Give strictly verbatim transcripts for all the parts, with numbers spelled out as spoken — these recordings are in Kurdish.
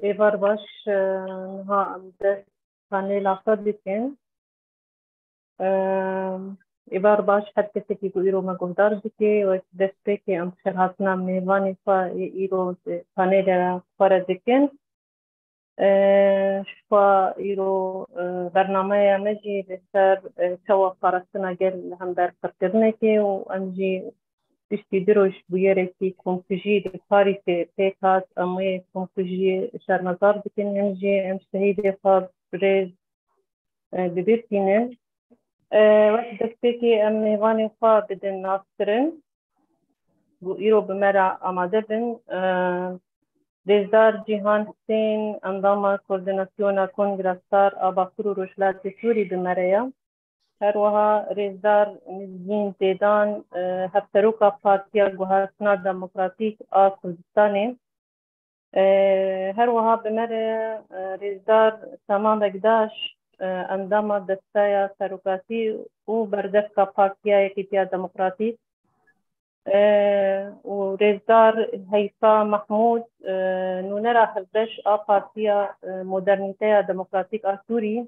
Êvar baş, e, niha em dest panêla xwe dikin. E, Êvar baş her kesekî ku îro me guhdar dike, wek destpêkê em xêrhatina mêvanê xwe ê îro di panêla xwe re dikin. E, ji xwe îro, e, bernameya me jî li ser, e, çawa parastina gel li hember qirkirinekê û em jî piştî du roj bûyerekî komkujî li Parîsê pêk hat, em wê komkujiyê şermezar bikin, him jî em şehîdê xwe birêz, e, bi bîr tînin. E, wek destpêkê em mêvanê xwe bidin naskirin. Ku îro bi me re amade bin. E, Rêzdar Cîhan Hisên, endama Koordînasyona Kongra Star a Bakur û Rojhilatê Sûrî bi me re ye. Her wiha Rêzdar Mizgîn Zêdan, e, Hevseroka Partiya Guhertina Demokratîk a Kurdistanê. E, her wiha bi me re, e, Rêzdar Sema Bekdaş, e, endama Desteya Serokatî û Berdevka Partiya Yekîtiya Demokratîk, e, û Rêzdar Heyfa Mehmûd, e, nûnera hevbeş a Partiya, e, Modernîteya Demokratîk a Sûrî.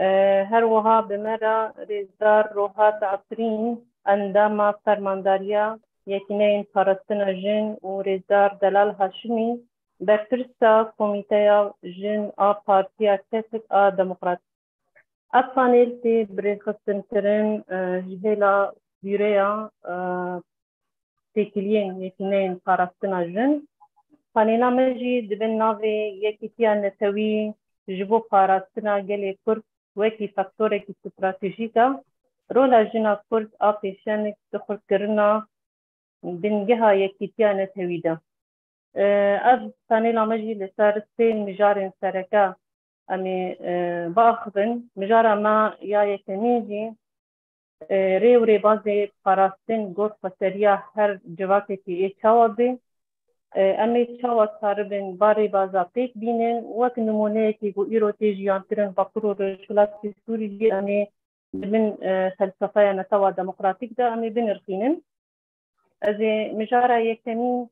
E, her wiha bi me re Rêzdar Rohat Efrîn, endama Fermandariya Yekîneyên Parastina Jin û Rêzdar Delal Haşimî, berpirsa Komîteya Jin a Partiya Kesik a Demokratîk. Ev panel tê birêxistinkirin, e, ji hêla Bûreya, e, Têkiliyên Yekîneyên Parastina Jin. Panêla me jî di bin navê Yekîtiya Netewî ji bo Parastina Gelê Kurd wekî faktorekî stratejîk a, rola jina Kurd a pêşenik di xurtkirina bingeha yekîtiya netewî de. E, ev panêla me jî li ser sê mijarên sereke em ê, e, biaxivin. Mijara me ya yekemîn jî, e, rê û rêbazê parastin gor xweseriya her civakekî ê çawa bê. E, em ê çawa karibin va rêbaza pêk bînin. Wek nimûneyekî ku îro tê jiyankirin Bakur û Rojhilatê Sûrî jî em ê di bin, e, felsefeya netewa demokratîk de em ê binirxînin. Ez ê mijara yekemîn,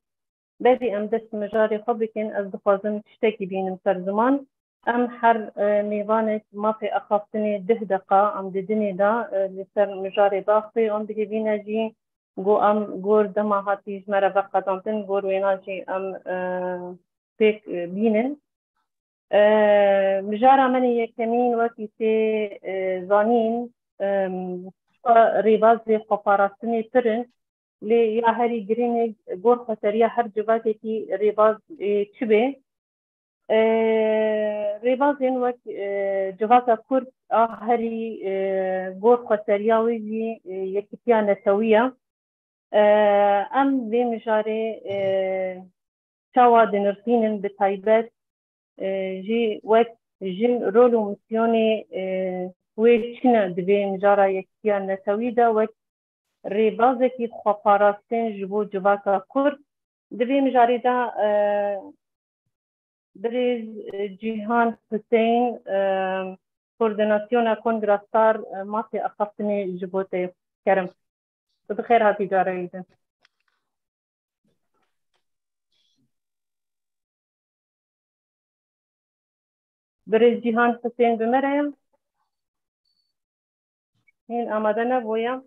berî em dest mijarê xwe bikin, ez dixwazim tiştekî bînim ser ziman. Em her, e, mêvanek mafê axaftinê deh deqa em di dinê de, e, li ser mijarê biaxivê, wan bigihîne jî ku em gor dema hatî ji me re veqedandin, gor wêna jî em, e, pêk, e, bînin. E, mijara min ê yekemîn wekî tê, e, zanîn, e, rêbazê xweparastinê pir in, lê ya herî girîng gor xweseriya her civakekî rêbaz, e, çi be? E, Rêbazên wek, e, civaka Kurd a herî, e, gor xweseriya wê jî, e, yekîtiya netewî ye. E, Em vê mijarê, e, çawa dinirxînin, bi taybet, e, jî wek jin rol û misyonê, e, wê çi ne di vê mijara yekîtiya netewî de wek rêbazekî xweparastin ji bo civaka Kurd. Di vê mijarê de, e, birêz, e, Cîhan Huseyîn, e, Koordînasyona Kongra Star, e, mafê axaftinê ji bo te. Kerem. Tu bi xêr hatî careyê din. Birêz Cîhan Husên bi me re ye. Hîn amade nebûye.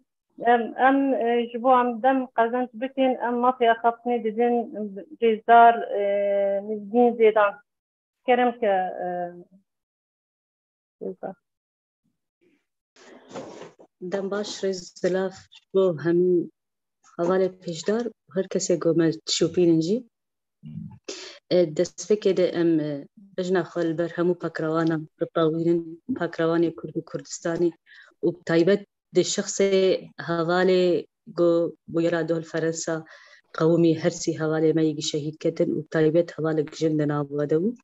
Em, em, e, ji bo em dem qezenc bikin, em mafê axaftinê didin rêzdar, e, Mizgîn Zêdan. Kerem ke, e, rêzdar. Dem baş, rêz zilav ji bo hemî hevalê pêşdar û her kesê ku me dişopînin jî. E, destpêkê de em, e, bejna xwe li ber hemû pakrawana bitawînin, pakrawanê Kurd û Kurdistanê û bi taybet di şexsê hevalê ku bûyera doh li Ferensa qewimî, her sî hevalê me yekî şehîd ketin û bi taybet hevalek jin di nav we de bû.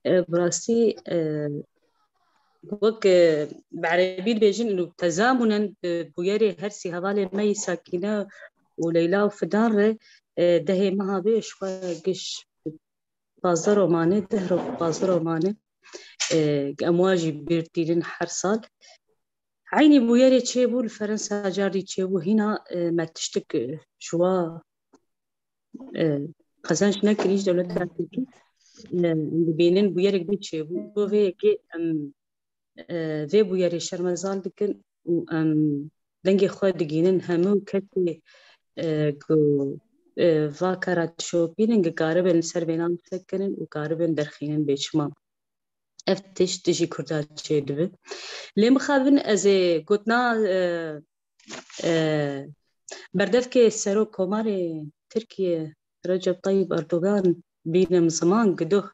E, bi rastî, e, Wek, e, bi erebî dibêjin, û tezamunen, e, bûyerê her sî hevalê me yî Sakîne û Leyla û Fidan re, e, dehê meha bê ji xwe giş pazdeh ro mane, deh ro pazdeh ro mane, e, em wan jî bîr tînin her sal. Eynî bûyerê çêbû, li Ferensa cardî çêbû, hîna, e, me tiştik, e, ji wa, e, qezenc nekirî ji dewleta Tirkî. e, em dibînin bûyerek bê çêbû. Bo vê yekê em, e, vê bûyerê şermezar dikin û em dengê xwe digînin hemû kesê, e, ku, e, va kara dişopînin, ku karibin li ser vênan bisekinin û karibin derxînin bê çima. Ev tişt dijî Kurda çêdibe. Lê mixabin ez ê gotina, e, e, berdevkê Serok Komarê Tirkiye Recep Tayyip Erdogan bînim ziman, gidoh,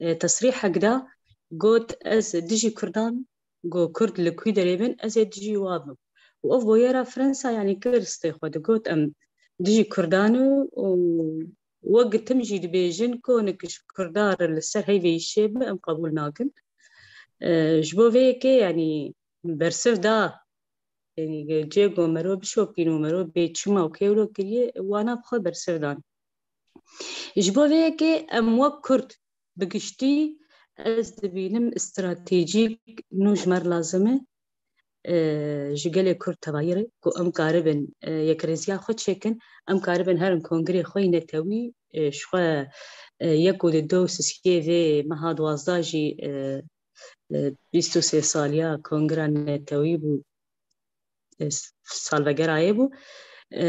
e, tesrîhek da, got, ez dijî Kurdan, got, Kurd li kû derê bin, ez ê dijî wa bim. Û ev boyera Fransa, yanî kir stê xwe, digot, em dijî Kurdan û, û wek gitim jî dibêjin, ku nik ji Kurda re li ser heyvê îşê bi, em qebûl nakin. E, ji bo vê yekê, yanî bersiv da, yanî cê ku mero bişopîn û mero bê çima û kê wilo kiriye, wana bi xwe bersiv dan. Ji bo vê yekê em wek Kurd bi giştî ez dibînim stratejîk nû ji me re lazim e, e, ji gelê Kurd tevayî re ku em karibin, e, yekrêziya xwe çêkin, em karibin herin kongrê xwe yî netewî, e, ji xwe, e, yek û di do û sisiyê vê meha duwazdeh jî, e, e, bîst û sê saliya Kongra Netewî bû, e, salvegerayê bû. E,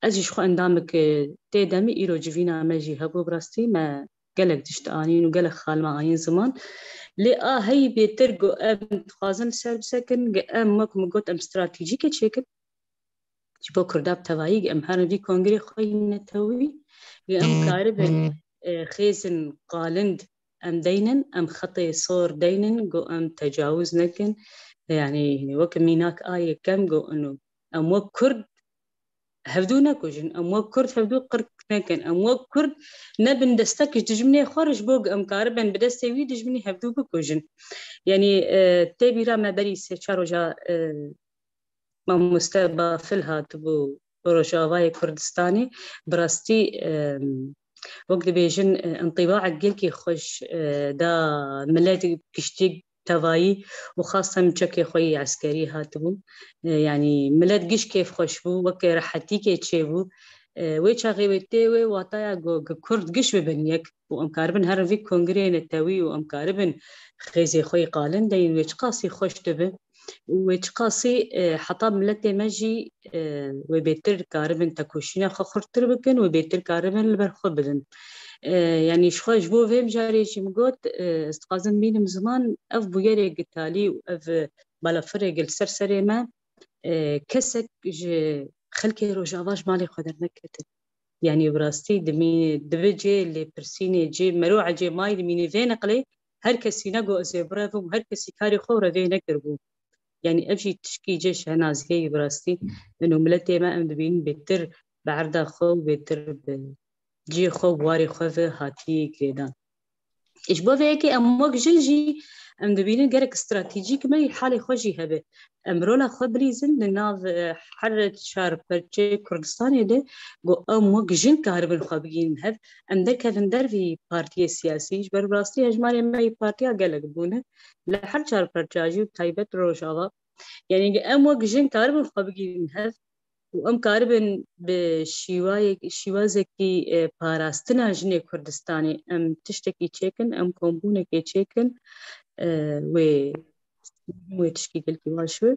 ez jî ji xwe endamik, e, tê demî îro civîna me jî hebû, bi rastî me gelek tişt anîn û gelek xal me anîn ziman. Lê a heyî bêtir ku em dixwazin li ser bisekin, ku em wek min got em stratejîkê çêkin. Ji bo Kurda bi tevayî em herin vî kongrê xwe yî netewî, ku em karibin, e, xêzin qalind em deynin, em xetê sor deynin, ku em tecawuz nekin. Yanî wek mînak a yekem ku ino em wek Kurd hevdû nekujin, em wek Kurd hevdû qirk nekin, em wek Kurd nebin destek ji dijminê xwe re, ji bo em karibin bi destê wî dijminî hevdû bikujin. Yanî, e, tê bîra me berî sê çar roja, e, mamoste Bafil hatibû Rojavayê Kurdistanê, bi rastî, e, wek dibêjin, e, întîbaek gelkî xweş, e, da milet giştî tevayî û xasten çekê xwe yî eskerî hatibû. E, yanî milet giş kêfxweş bû, weke rehetîkê çêbû. E, wê çaxê wê tê wê wataya ku, ku Kurd giş bibin yek û em karibin herin vî kongreyê netewî û em karibin xêzê xwe yî qalin deyin, wê çiqasî xweş dibe û wê çiqasî, e, heta miletê me jî, e, wê bêtir karibin tekoşîna xwe xurttir bikin, wê bêtir karibin li ber xwe bidin. E, yanî ji xwe ji bo vê mijarê jî min got, e, ez dixwazim bînim ziman, ev bûyerê gitalî û ev balafirê li ser serê me, e, kesek ji xelkê Rojava ji malê xwe derneketin. Yanî bi rastî dimî-, dibe cê lêpirsînê, cê mero ecêmayî dimînê vê neqlê her kesî ne got ez ê birevim, her kesî karê xwe revê nekiribû. Yanî ev jî tişkî cê şehnaziyê yî bi rastî. Ino miletê me em dibînin bêtir bi erda xwe û bêtir bi cihê xwe û warê xwe ve hatî girêdan. Ji bo vê yekê em wek jin jî em dibînin gerek stratejîk me yî halê xwe jî hebe. Em rola xwe bilîzin di nav, e, her çar perçeyê Kurdistanê de, ku em wek jin karibin xwe bigihînin hev, em derkevin dervî partiyê siyasî, ji ber bi rastî hejmarê me yî partiya gelek bûne. Li her çar perça jî û taybet Rojava. Yanî em wek jin karibin xwe bigihînin hev û em karibin bi şîwayek-, şîwazekî, e, parastina jinê Kurdistanê em tiştekî çêkin, em kombûnekê çêkin, e, wê, wê tişkî gelkî baş be.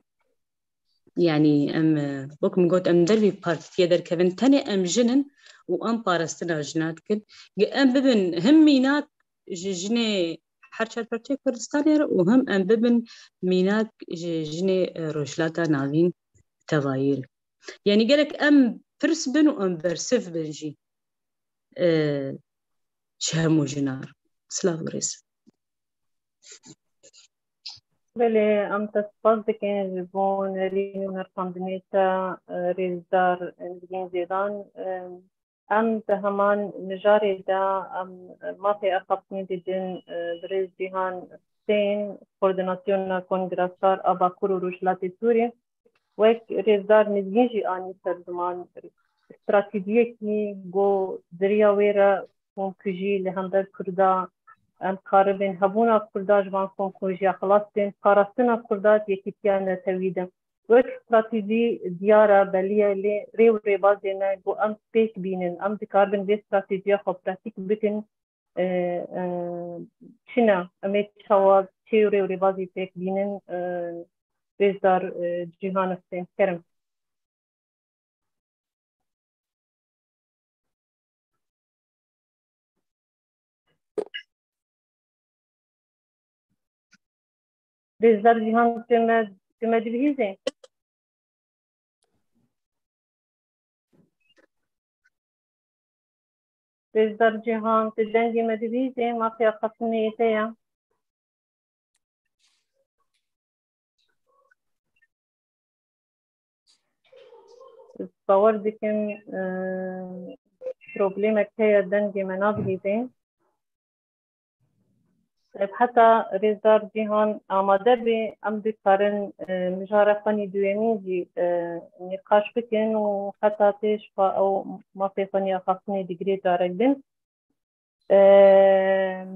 Yanî em, e, wek min got, em dervî partiyê derkevin, tenê em jin in û em parastina jina dikin. Ge em bibin him mînak ji jinê her çar perçeyê Kurdistanê re û him em bibin mînak ji jinê, e, Rojhilata Navîn tevayî re. Yanî gerek em pirs bin û em bersiv bin jî, e, ji hemû jinan re. Silav û rêz. Belê, em te spas dikin ji bo nerîn û nerxandinê te, e, rêzdar Nizgîn Zêdan. E, em di heman mijarê de em mafê axaftinê didin, e, birêz Cîhan Husên, Koordinasyona Kongra Sar a Bakur û Rojhilatê Sûrî. Wek rêzdar Nizgîn jî anî ser ziman, stratejiyekî ku di riya wê re komkujî li hember Kurda, em karibin hebûna Kurda ji van komkujiya xilas bin, parastina Kurda di yekîtiya netewî de. Wek stratejî diyar e, belî ye, lê rê û rêbazê me ku em pêk bînin, em dikaribin vê stratejiya xwe pratîk bikin, e, e, çi ne? Em ê çawa çi rê û rêbazî pêk bînin? E, Rêzdar, e, Cîhan Husên, kerem. Rêzdar Cîhan, tu me, tu me dibihîzî? Rêzdar Cîhan, tu dengê me dibihîzî? Mafiya xetinê te ye. Bawer dikim, e, problemek heye, dengê me nabihîzê. E, heta Rêzdar Cîhan amade be, em dikarin, e, mijara xwe nî duyemîn jî, e, nîqaş bikin û heta tê ji xwe ew mafê xwe nî axaftinê digirê carek din. E,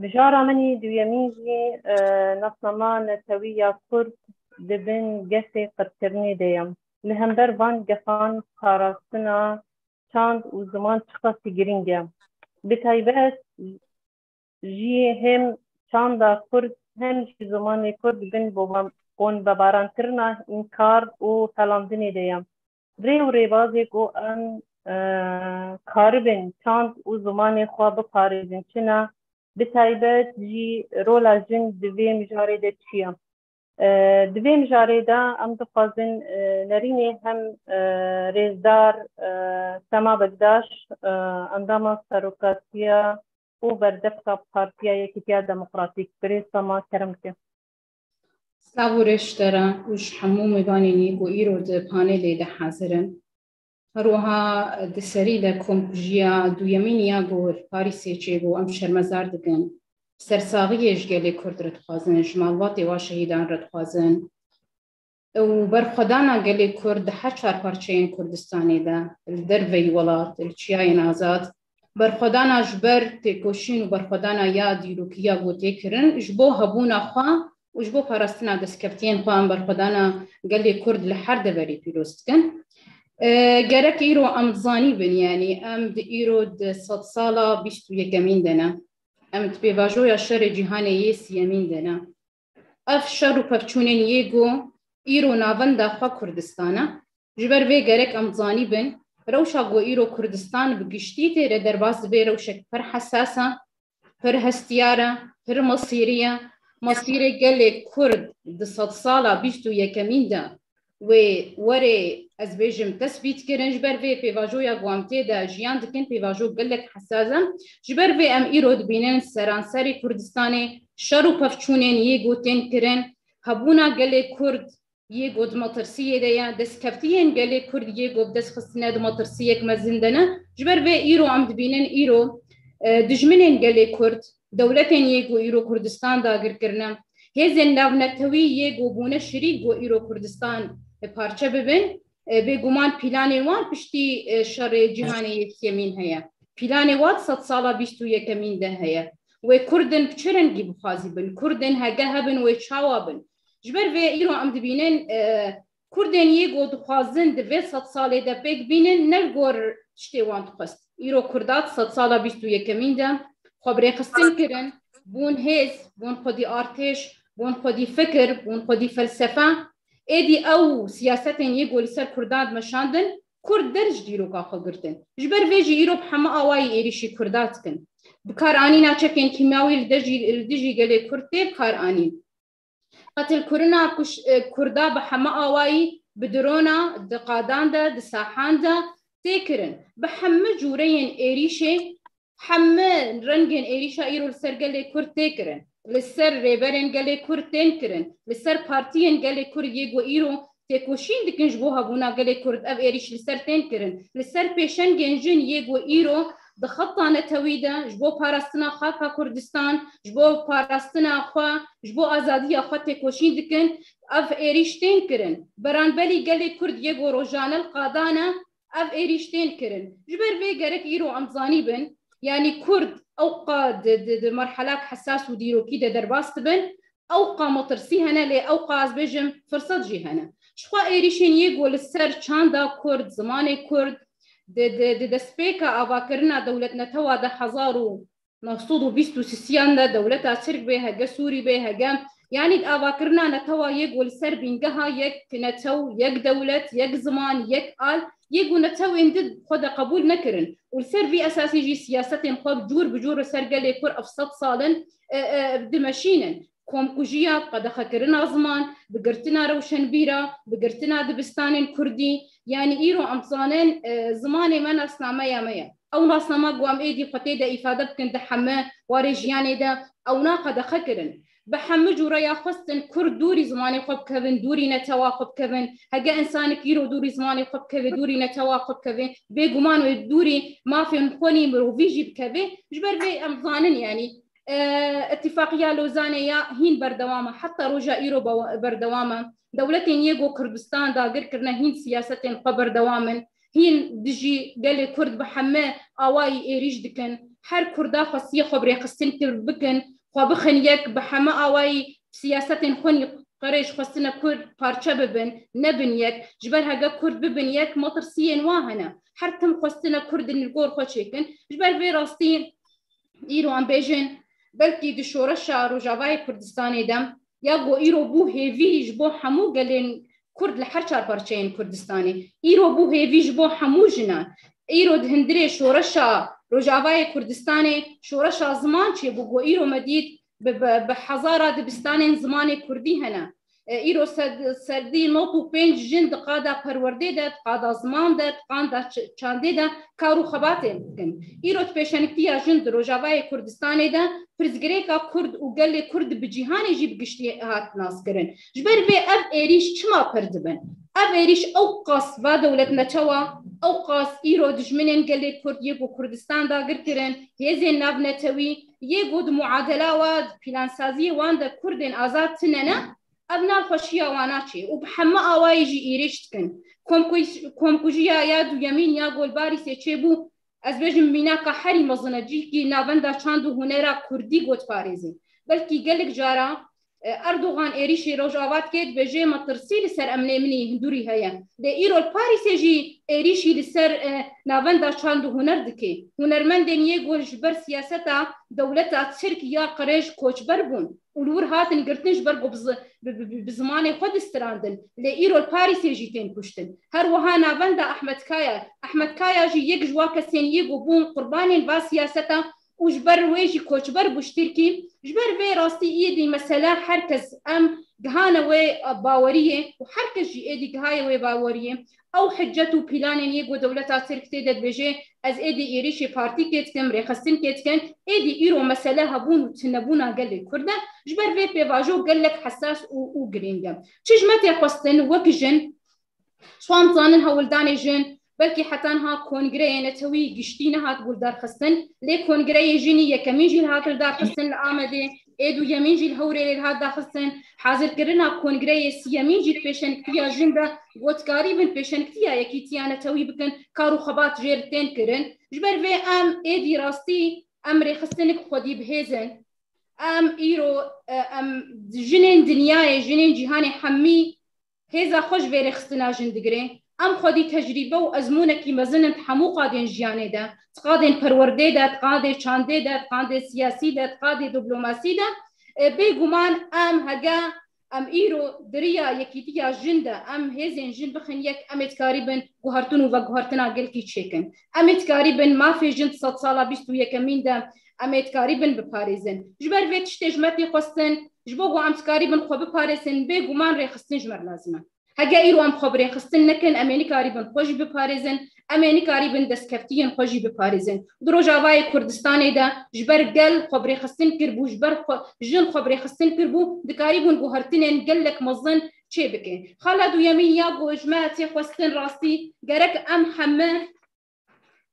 mijara min î duyemîn jî, e, nasnama netewî ya Kurd di bin gefê qirkirinê de ye. Li hember van gefan parastina çand û ziman çiqasî girîng e. Bi taybet jî hem çanda Kurd hem jî zimanê Kurd bin bombardmankirina, înkar û felandinê de ye. Rê û rêbazê ku em, e, karibin çand û zimanê xwe biparêzin çi ne? Bi taybet jî rola jin di vê mijarê de çi ye? E, di vê mijarê de em dixwazin, e, nerînê hem, e, rêzdar, e, Sema Bekdaş, e, endama serokatiya û berdevka Partiya Yekîtiya Demokratîk, birêz Sema, kerem ke. Silav û rêz ji te re û ji hemû mêvanên yê ku îro di panelê de hazir in. Her wiha di serî de komkujiya duyemîn ya ku li Parîsê çêbû, em şermezar dikin. Sersaxiyê ji gelê Kurd re dixwazin, ji malbatê wa şehîdan re dixwazin. Û berxwedana gelê Kurd di her çar parçeyên Kurdistanê de, li derveyî welat, li çiyayên azad, berxwedana ji ber têkoşîn û berxwedana ya dîrokî ya ku tê kirin, ji bo hebûna xwe û ji bo parastina destkeftiyên xwe em berxwedana gelê Kurd li her deverê pîroz dikin. E, gerek îro em dizanîbin, yanî em di îro di sedsala bîst û yekemîn de ne. Em di pêvajoya şerê cîhanê yê siyemîn de ne. Ev şer û pevçûnên yê ku îro navenda xwe Kurdistan e. Ji ber vê gerek em dizanîbin, rewşa ku îro Kurdistan bi giştî tê re derbas dibe rewşek pir hesas e, pir hestiyar e, pir mesîrî ye. Mesîrê gelê Kurd di sedsala bîst û yekemîn de wê werê, ez bêjim, tesbît kirin. Ji ber vê pêvajoya ku em tê de jiyan dikin, pêvajo gelek hesas e. Ji ber vê em îro dibînin seranserê Kurdistanê şer û pevçûnên yê ku tên kirin, hebûna gelê Kurd yê ku di metirsiyê de ye, destkeftiyên gelê Kurd yê ku bi dest xistine di metirsiyek mezin de ne. Ji ber vê îro em dibînin, îro, e, dijminên gelê Kurd, dewletên yê ku îro Kurdistan dagir kirine, hêzên navnetewî yê ku bûne şirîk ku îro Kurdistan, e, parçe bibin, e, bêguman pîlanên wan piştî, e, şerê cîhanê yê siyemîn heye. Pîlanê wan sedsala bîst û yekemîn de heye. Wê Kurdin bi çi rengî bixwazî bin? Kurdin hege hebin wê çawa bin? Ji ber vê îro em dibînin, e, Kurdên yê ku dixwazin di vê sed salê de pêk bînin, ne li gor tiştê wan dixwest. Îro Kurda di sed sala bîst û yekemîn de xwe bi rêxistin kirin, bûn hêz, bûn xwedî artêş, bûn xwedî fikir, bûn xwedî felsefe. Êdî ew siyasetên yê ku li ser Kurdan dimeşandin, Kurd der ji dîroka xwe girtin. Ji ber vê jî îro bi heme awayî êrîşî Kurda dikin. Bi kar anîna çekên kîmyawî li dejî, li dijî gelê Kurd tê bi kar anîn. Qetilkirina kuş-, e, Kurda bi heme awayî, bi drona, di qadan de, di sahan de tê kirin. Bi heme cûreyên êrîşê, heme rengên êrîşa îro li ser gelê Kurd tê kirin. Li ser rêberên gelê Kurd tên kirin. Li ser partiyên gelê Kurd yê ku îro têkoşîn dikin ji bo hebûna gelê Kurd, ev êrîş li ser tên kirin. Li ser pêşengên jin yê ku îro di xeta netewî de ji bo parastina xaka Kurdistan, ji bo parastina xwe, ji bo azadiya xwe têkoşîn dikin, ev êrîş tên kirin. Beranberî gelê Kurd yê ku rojane li qadan e, ev êrîş tên kirin. Ji ber vê gerek îro em zanîbin, yanî Kurd ewqa di, di, di merhelak hesas û dîrokî de derbas dibin, ewqa metirsî hene, lê ewqa, ez bêjim, firset jî hene. Ji xwe êrîşên yê ku li ser çanda Kurd, zimanê Kurd, di, di, di destpêka avakirina dewletnetewa de hezar û neh sed û bîst û sisiyan de dewleta Tirk bê, hege Sûrî bê, hege, yanî di avakirina netewa yê ku li ser bîngeha yek netew, yek dewlet, yek ziman, yek al, yê ku netewên di xwe de qebûl nekirin û li ser vî esasî jî siyasetên xwe cûr bi cûr li ser gelê Kurd ev sed sal in, e, e, dimeşînin. Komkujiya, qedexekirina ziman, bigirtina rewşenbîra, bigirtina dibistanên Kurdî, yanî îro em zanin, e, zimanê me nasnameya me ye. Ew nasnama ku em êdî xwe tê de îfade bikin di hemî warê jiyanê de, ew na qedexe kirin. Bi hemî cûreya xwestin Kurd dûrî zimanê xwe bikevin, dûrî netewa xwe bikevin. Hege însanek îro dûrî zimanê xwe bikeve, dûrî netewa xwe bikeve, bêguman wê dûrî mafên xwe nî mirovî jî bikeve. Ji ber vê em zanin, yanî, e, Îtîfaqiya Lozanê ya hîn berdewam e. Heta roja îro be-, berdewam e. Dewletên yê ku Kurdistan dagir kirine hîn siyasetên xwe berdewam in. Hîn dijî gelê Kurd bi hemî awayî êrîş dikin. Her Kurda xwestiye xwe bi rêxistin kir bikin, xwe bixin yek, bi hemî awayî siyasetên xwe nî qirêj xwestine Kurd parçe bibin, nebin yek. Ji ber hege Kurd bibin yek, metirsiyên wan hene. Her tim xwestine Kurd li gor xwe çêkin. Ji ber vê rastî îro em bêjin, belkî di şoreşa Rojavayê Kurdistanê de, ya ku îro bû hêvî ji bo hemû gelên Kurd li her çar parçeyên Kurdistanê, îro bû hêvî ji bo hemû jinan. Îro di hundirê şoreşa Rojavayê Kurdistanê, şoreşa ziman çêbû, ku îro me dît bi, bi, bi hezara dibistanên zimanê Kurdî hene. E, îro sed-, sedî nod û pênc jin di qada perwerdê de, di qada ziman de, di qada ç-, çandê de kar û xebatê dikin. Îro di pêşengtiya jin di Rojavayê Kurdistanê de pirsgirêka Kurd û gelê Kurd bi cîhanê jî bi giştî hat naskirin. Ji ber vê ev êrîş çima pir dibin? Ev êrîş ew qas va dewlet netewa, ew qas îro dijminên gelê Kurd yê ku Kurdistan dagir kirin, hêzên navnetewî, yê ku di muadela wa, di plansaziyê wan de Kurdên azad tine ne, ev nal xweşiya wan naçê û bi hemî awayî jî êrîş dikin. Komkuj-, komkujiya ya duyemîn ya ku li Parîsê çêbû, ez bêjim mînaka herî mezin e, cihkî navenda çand û hunera Kurdî got parêzê. Belkî gelek cara, e, Erdogan êrîşê Rojava dike, dibêje metirsî li ser emnê min î hindurî heye. Lê îro li Parîsê jî êrîşî li ser, e, navenda çand û huner dike. Hunermendên yê ku ji ber siyaseta dewleta Tirk ya qirêj koçber bûn û li wir hatin girtin ji ber ku bi zi-, bi, bi, bi, bi zimanê xwe distirandin. Lê îro li Parîsê jî tên kuştin. Her wiha navenda Ahmet Kaya. Ahmet Kaya jî yek ji wa kesên yê ku bûn qurbanên va siyaseta û ji ber wê jî koçber bû ji Tirkî. Ji ber vê rastî êdî mesela her kes em gihane wê baweriyê û her kes jî êdî gihaye wê baweriyê. Ew hicet û planên yê ku dewleta Tirk tê de dibêje, ez êdî êrîşê partîkê dikim, rêxistinkê dikim, êdî îro mesele hebûn û tunebûna gelê Kurd e. Ji ber vê pêvajo gelek hesas û, û girîng e. Çi ji me tê xwestin wek jin, ji wan zanin hewldanê jin, belkî heta niha kongreyê netewî giştî nehat guhdarxistin, lê kongreyê jinî yekemîn jî hat lidarxistin li Amedê, ê duyemîn jî li Hewlêrê hat daxistin. Hazirkirina kongreyê siyemîn jî di pêşengtiya jin de, ku dikarîbin pêşengtiya yekîtiya netewî bikin, kar û xebat jê li tên kirin. Ji ber vê em êdî rastî em rêxistinik xwedî bihêzin. Em îro, e, em jinên dinyayê, jinên cîhanê hemî hêza xwe ji vê rêxistina jin digire. Em xwedî tecrîbe û ezmûnekî mezin in di hemû qadên jiyanê de, di qadên perwerdê de, di qadê çandê de, di qadê siyasî de, di qadê diplomasî de. E, bêguman em hege em îro di riya yekîtiya jin de em hêzên jin bixin yek, em ê dikarîbin guhertin û veguhertina gelkî çêkin. Em ê dikarîbin mafê jin di sedsala bîst û yekemîn de em ê dikarîbin biparêzin. Ji ber vê tiştê ji me tê xwestin, ji bo ku em dikarîbin xwe biparêzin, bêguman rêxistin ji me re lazim e. Hege îro em xwe bi rêxistin nekin, em ê nikarîbin xwe jî biparêzin, em ê nikarîbin destkeftiyên xwe jî biparêzin. Di Rojavayê Kurdistanê de ji ber gel xwe bi rêxistin kiribû, ji ber xwe, jin xwe bi rêxistin kiribû, dikarîbûn guhertinên gelek mezin çêbike. Xala duyemîn ya ku ji me tê xwestin rastî gerek em heme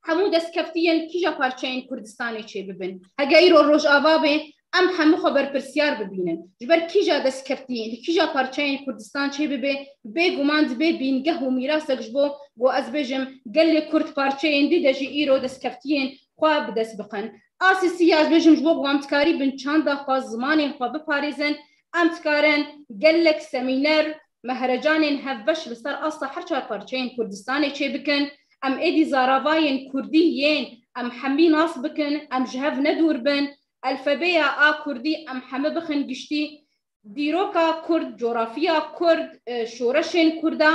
hemû destkeftiyên kîja parçeyên Kurdistanê çêbibin. Hege îro Rojava bê, em hemû xwe berpirsiyar bibînin. Ji ber kîja destkeftiyên li kîja parçeyên Kurdistan çêbibe, bêguman dibe bîngeh û mîrasek ji bo, ku ez bêjim, gelê Kurd parçeyên dî de jî îro destkeftiyên xwe bi dest bixin. A sisî ya ez bêjim ji bo ku em dikarîbin çanda xwe, zimanên xwe biparêzin, em dikarin gelek semîner, mehrecanên hevbeş li ser asta her çar parçeyên Kurdistanê çêbikin. Em êdî zaravayên Kurdî yên em hemî nas bikin, em ji hev ne dûr bin, elfebeya a kurdî em hemî bixin giştî, dîroka kurd, coxrafiya kurd, e, şoreşên kurda,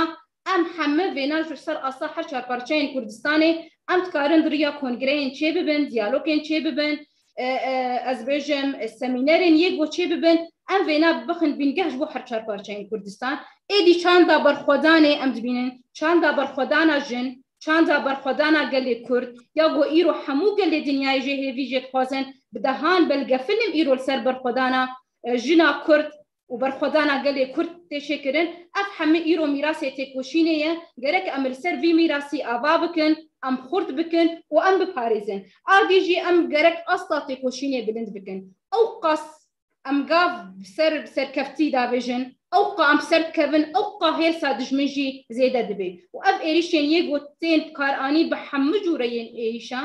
em hemî vêna ji ser asta her çar parçeyên Kurdistanê em dikarin di riya kongreyên çêbibin, diyalogên çêbibin, e, e, ez bêjim, e, semînerên yek got çêbibin, em vêna bixin bîngeh ji bo her çar parçeyên Kurdistan. Êdî çanda berxwedanê em dibînin, çanda berxwedana jin, çanda berxwedana gelê Kurd, ya ku îro hemû gelê dinyayê jê hêvî jê dixwazin, bi dehan belgefilm îro li ser berxwedana, e, jina Kurd û berxwedana gelê Kurd tê çêkirin. Ev hemî îro mîrasê têkoşînê ye. Gerek em li ser vî mîrasî ava bikin, em xurt bikin û em biparêzin. A dî jî em gerek asta têkoşînê bilind bikin. Ew qas em gav bi ser, bi serkeftî davêjin, ew qa em ser dikevin, ew qa hêrsa dijmin jî zêde dibe. Û ev êrîşên yê got tên bikaranî bi hemû cûreyên êrîşa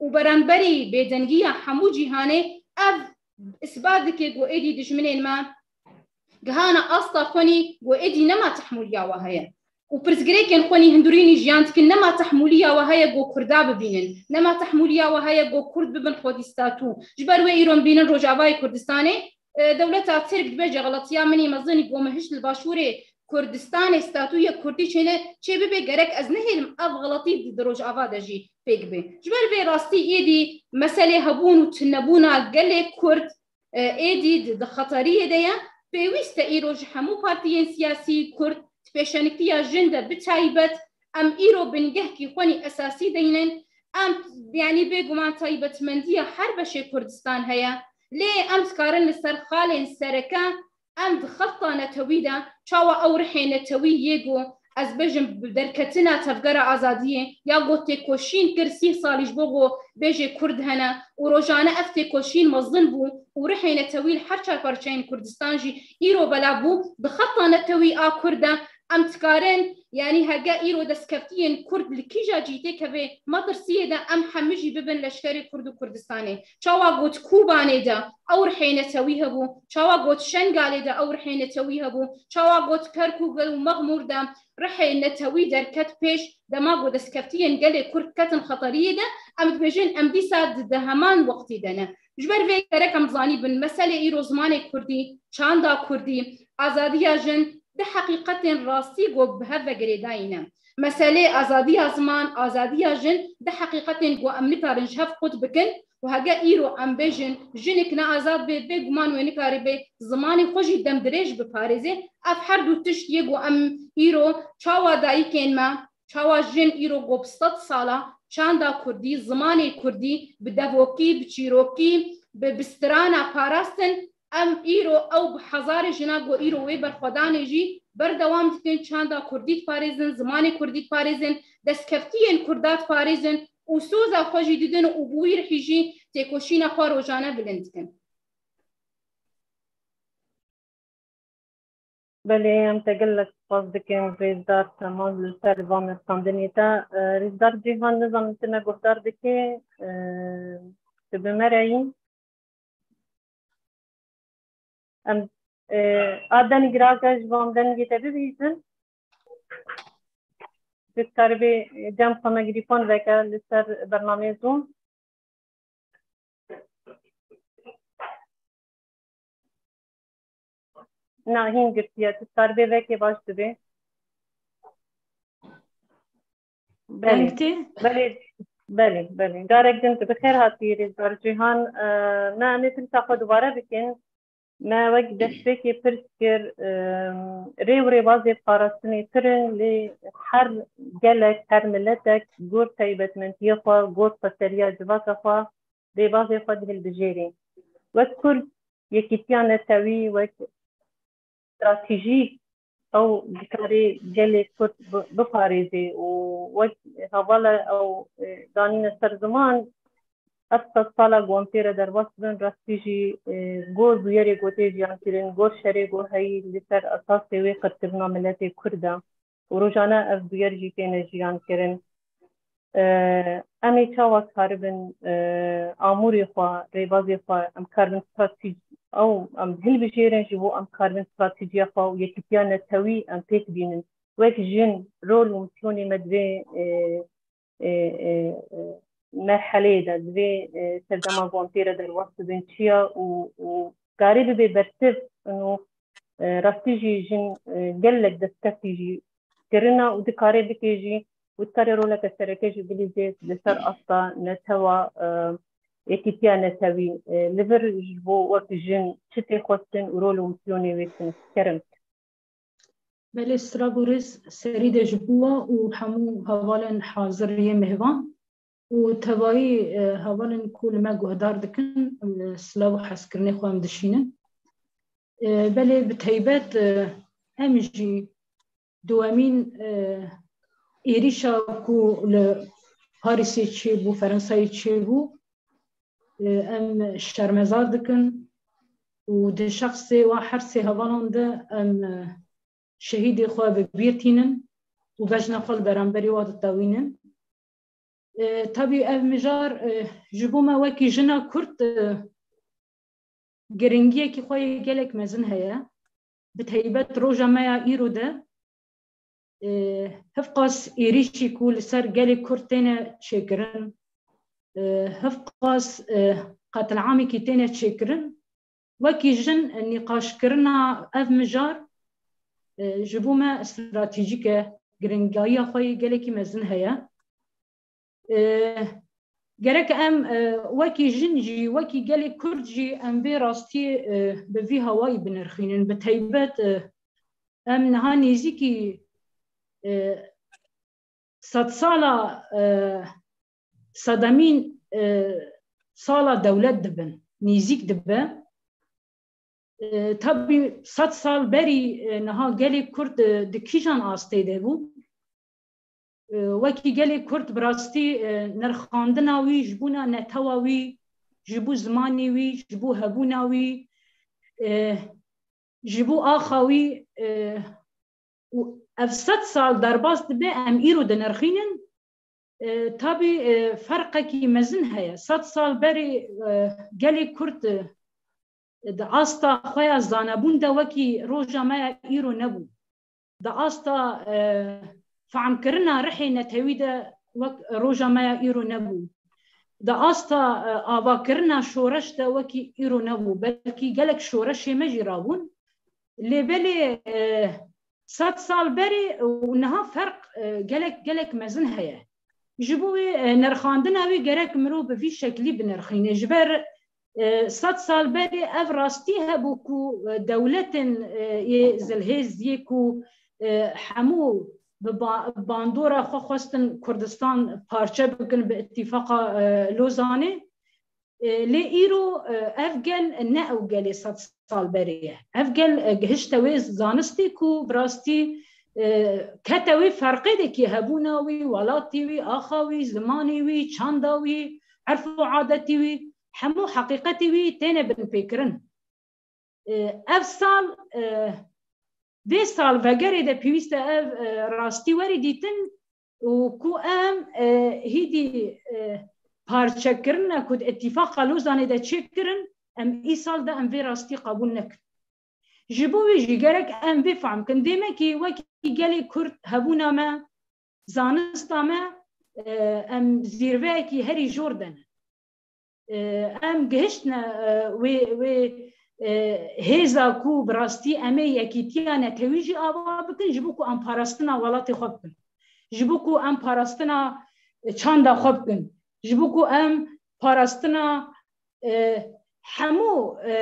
û beramberî bêdengiya hemû cîhanê ev isbat dike ku êdî dijminên me gihana asta xwenî ku êdî nema tehmûliya we heye. Û pirsgirêkên xwenî hindurînî jiyan dikin, nema tehmûliya we heye ku Kurda bibînin, nema tehmûliya we heye ku Kurd bibin xwedî statû. Ji ber wê îro em bînin Rojavayê Kurdistanê, e, dewleta Tirk dibêje xeletiya min î mezin ku min hişt li Başûrê Kurdistanê statûyê Kurdî çêne çêbibe, gerek ez nehêlim ev xeletî di, di Rojava de jî pêk be. Ji ber vê rastî êdî meselê hebûn û tunebûna gelê Kurd, e, êdî di, di xeteriyê de ye. Pêwîst e îro ji hemû partiyên siyasî Kurd di pêşenîktiya jin de bi taybet em îro bingehkî xwenî esasî deynin. Em, yanî bêguman taybetmendiya her beşê Kurdistan heye. Lê em dikarin li ser xalên sereke em di xelta netewî de çawa ew rihê netewî yê ku ez bêjim bi derketina tevgera azadiyê ya ku têkoşîn kir sî salî ji bo ku bêjê Kurd hene û rojane ev têkoşîn mezin bû û rihê netewî li her çar parçeyên Kurdistan jî îro belav bû, di xelta netewî a Kurd de em dikarin, yanî hege îro destkeftiyên Kurd li kîja cî têkeve metirsiyê de em hemî jî bibin leşkerê Kurd û Kurdistanê. Çawa got Kobanê de ew rihê netewî hebû, çawa got Şengalê de ew rihê netewî hebû, çawa got Kerkûk û Mexmûr de rihê netewî derket pêş, dema ku destkeftiyên gelê Kurd ketin xeteriyê de, em dibêjin em dîsa di, di heman wextî de ne. Ji ber vê gerek em zanîbin, meselê îro zimanê Kurdî, çanda Kurdî, azadiya jin, di heqîqetên rastî ku bi hev ve girêdayî ne. Meselê azadiya ziman, azadiya jin, di heqîqetên ku em nikarin ji hev qut bikin û hege îro em bêjin, jinik ne azad bê, bêguman wê nikaribe zimanê xwe jî demdirêj biparêze. Ev her du tişt yê ku em îro çawa dayikên me, çawa jin îro ku bi sed sala çanda Kurdî, zimanê Kurdî bi devokî, bi çîrokî, bi, bi strana parastin, em îro ew bi hezarê jina ku îro wê berxwedanê jî berdewam dikin, çanda Kurdî diparêzin, zimanê Kurdî diparêzin, destkeftiyên Kurda diparêzin û soza xwe jî didin û bi wî rihî jî têkoşîna xwe rojane bilind dikin. Belê, em te gelek spas dikin, rêzdar Temaz, li ser van standinê te. E, rêzdar Cîhan, nizanim tu me guhdar dikî, e, tu bi me re yî. Em, e, a deng rake ji van dengê te bibihîzin. Tu dikaribî cem xwe mikrofon veke li ser bernameyê Zoom. Na, hîn girtiye. Tu dikaribê vekê baş dibe. Belê. Deng tê? Belê, belê, belê. Carek din tu bi xêr hatî, rêzdar Cîhan. E, me, em ê pirsa xwe dubare bikin. Me wek destpêkê pirs kir, e, rê û rêbazê parastinê pir in, lê her gelek, her miletek gor taybetmendiyê xwe, gor xweseriya civaka xwe, rêbazê xwe dihilbijêrî. Wek Kurd, yekîtiya netewî wek stratejî ew dikarê gelê Kurd bi-, biparêzê û wek hevala ew, e, danîne ser ziman, ev sed sala ku em tê re derbas dibin, rastî jî, e, gor bûyerê ku tê jiyan kirin, gor şerê ku heyî li ser esasê wê qirkirina miletê Kurd e û rojane ev bûyer jî têne jiyan kirin. E, em ê çawa karibin, e, amûrê xwe, rêbazê xwe, em karibin stratejî, ew em hilbijêrin ji bo em karibin stratejiya xwe û yekîtiya netewî em pêk bînin. Wek jin, rol û misyonê me divê, e, e, e, e, merheleyê de, di vê, e, serdema ku em tê re derbas dibin çi ya û, û karê bibe bersiv û, e, rastî jî jin, e, gelek destkeftî jî kirina û dikare bike jî û dikare roleke sereke jî bilîze li ser asta netewa, e, yekîtiya netewî. E, li vir ji bo wek jin çi tê xwestin û rol û misyonê wê çi ne? Kerem. Belê, silav û rêz serî de ji bo we û hemû hevalên hazir yê mêvan û tevayî, e, hevalên ku li me guhdar dikin, e, silav û hezkirinê xwe em dişînin. E, belê, bi teybet, e, em jî duyemîn, e, êrîşa ku li Parîsê çêbû, Ferensayê çêbû, e, em şermezar dikin û di şexsê wa her sê hevalan de em, e, şehîdê xwe bi bîr tînin û bejna xwe li beramberî wa ditewînin. E, tabî ev mijar, e, ji bo me wekî jina Kurd, e, giringiyekî xwe yê gelek mezin heye. Bi teybet roja me ya îro de, e, hevqas êrîşî ku li ser gelê Kurd têne çêkirin, e, hevqas, e, qetilamekî têne çêkirin, wekî jin nîqaşkirina ev mijar, e, ji bo me stratejîk e, giringiya xwe yê gelekî mezin heye. E, gerek em, e, wekî jin jî, wekî gelê Kurd jî em vê rastiyê, e, bi vî hawayî binirxînin. Bi teybet, e, em niha nêzîkî, e, sedsala, e, sedemîn, e, sala dewlet dibin, nêzîk dibe. E, tabî sed sal berî, e, niha gelê Kurd, e, di kîjan astê de bû? E, wekî gelê Kurd bi rastî, e, nirxandina wî ji bona netewa wî, ji bo zimanê wî, ji bo hebûna wî, e, ji bo axa wî, e, û ev sed sal derbas dibe, em îro dinirxînin. E, tabî, e, ferqekî mezin heye. Sed sal berê, e, gelê Kurd, e, di asta xwe ya zanebûn de wekî roja me ya îro nebû. Di asta, e, fehmkirina rihê netewî de wek roja me ya îro nebû. Di asta, e, avakirina şoreş de wekî îro nebû. Belkî gelek şoreşê me jî rabûn. Lê belê, e, sed sal berê û niha ferq, e, gelek, gelek mezin heye. Ji bo wê, e, nirxandina wê gerek mirov bi vî şeklî binirxîne. Ji ber, e, sed sal berê ev rastî hebû ku, e, dewletên, e, yê zilhêz yê ku, e, hemû bi ba-, bandora xwe xwestin Kurdistan parçe bikin bi îtîfaqa, e, Lozanê. E, lê îro, e, ev gel ne ew gelê sed sal berê ye. Ev gel, e, gihişte wê zanistê ku bi rastî, e, kete wê ferqê de kî hebûna wî, welatî wî, axa wî, zimanê wî, çanda wî, erf û adetî wî, hemû heqîqetê wî têne binpêkirin. E, ev sal, e, vê salvegerê de pêwîst e ev, e, rastî werî dîtin û ku em, e, hîdî, e, parçekirine ku di Îtîfaqa Lozanê de çêkirin, em îsal de em vê rastî qebûl nekin. Ji bo wê jî gerek em vê fehm kin. Dêmekî wekî gelê Kurd hebûna me, zanista me, e, em zîrveyekî herî jor de ne. E, em gihiştine, e, wê, wê, e, hêza ku bi rastî em ê yekîtiya netewî jî ava bikin, ji bo ku em parastina welatê xwe bikin. Ji bo ku em parastina, e, çanda xwe bikin. Ji bo ku em parastina, e, hemû, e,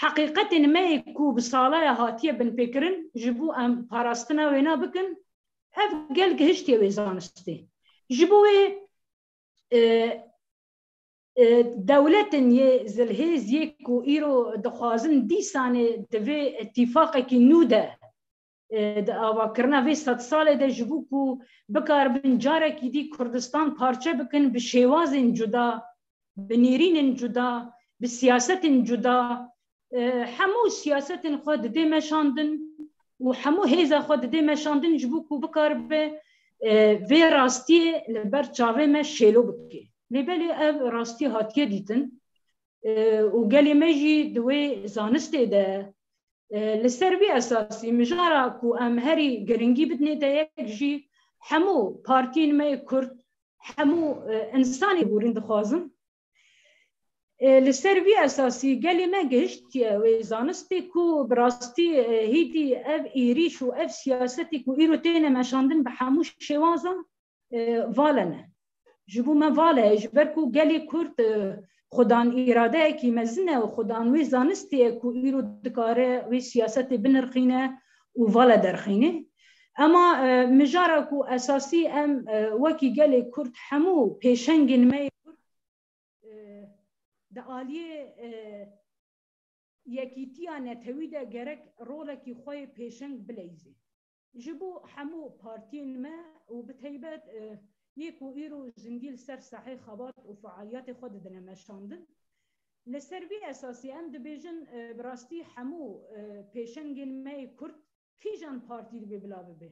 heqîqetên me yê ku bi salaya hatiye binpêkirin, ji bo em parastina wêna bikin, ev gel gihiştiye wê zanistê. Ji bo wê, e, e, dewletên yê zilhêz yê ku îro dixwazin dîsanê di vê îtîfaqekî nû de, e, di avakirina vê sed salê de ji bo ku bikaribin carekî dî Kurdistan parçe bikin bi şêwazên cuda, bi nêrînên cuda, bi siyasetên cuda, e, hemû siyasetên xwe didê meşandin û hemû hêza xwe didê meşandin ji bo ku bikaribe, e, vê rastiyê li ber çavê me şêlo bike. Lê belê ev rastî hatiye dîtin, e, û gelê me jî di wê zanistê de, e, li ser vî esasî mijara ku em herî giringî bidinê te yek jî hemû partiyên me yê Kurd, hemû, e, însanê borîn dixwazim. E, li ser vî esasî gelê me gihiştiye wê zanistê ku bi rastî, e, hîdî ev êrîş û ev siyasetê ku îro têne meşandin bi hemû şêwazan, e, vale ne. Ji bo me vale ye, ji ber ku gelê Kurd, e, xwedan îradeyekî mezin e û xwedan wê zanistê ye ku îro dikare wê siyasetê binirxîne û vale derxîne. Ema, e, mijara ku esasî em, e, wekî gelê Kurd hemû pêşengên me yê Kurd, e, di aliyê, e, yekîtiya netewî de gerek rolekî xwe yê pêşeng bileyzê. Ji bo hemû partiyên me û bi teybet, e, yê ku îro zindî li ser sahê xebat û fealiyetê xwe didine meşandin. Li ser vî esasî em dibêjin, e, bi rastî hemû, e, pêşengên me yê Kurd kîjan partî divê bila bibe?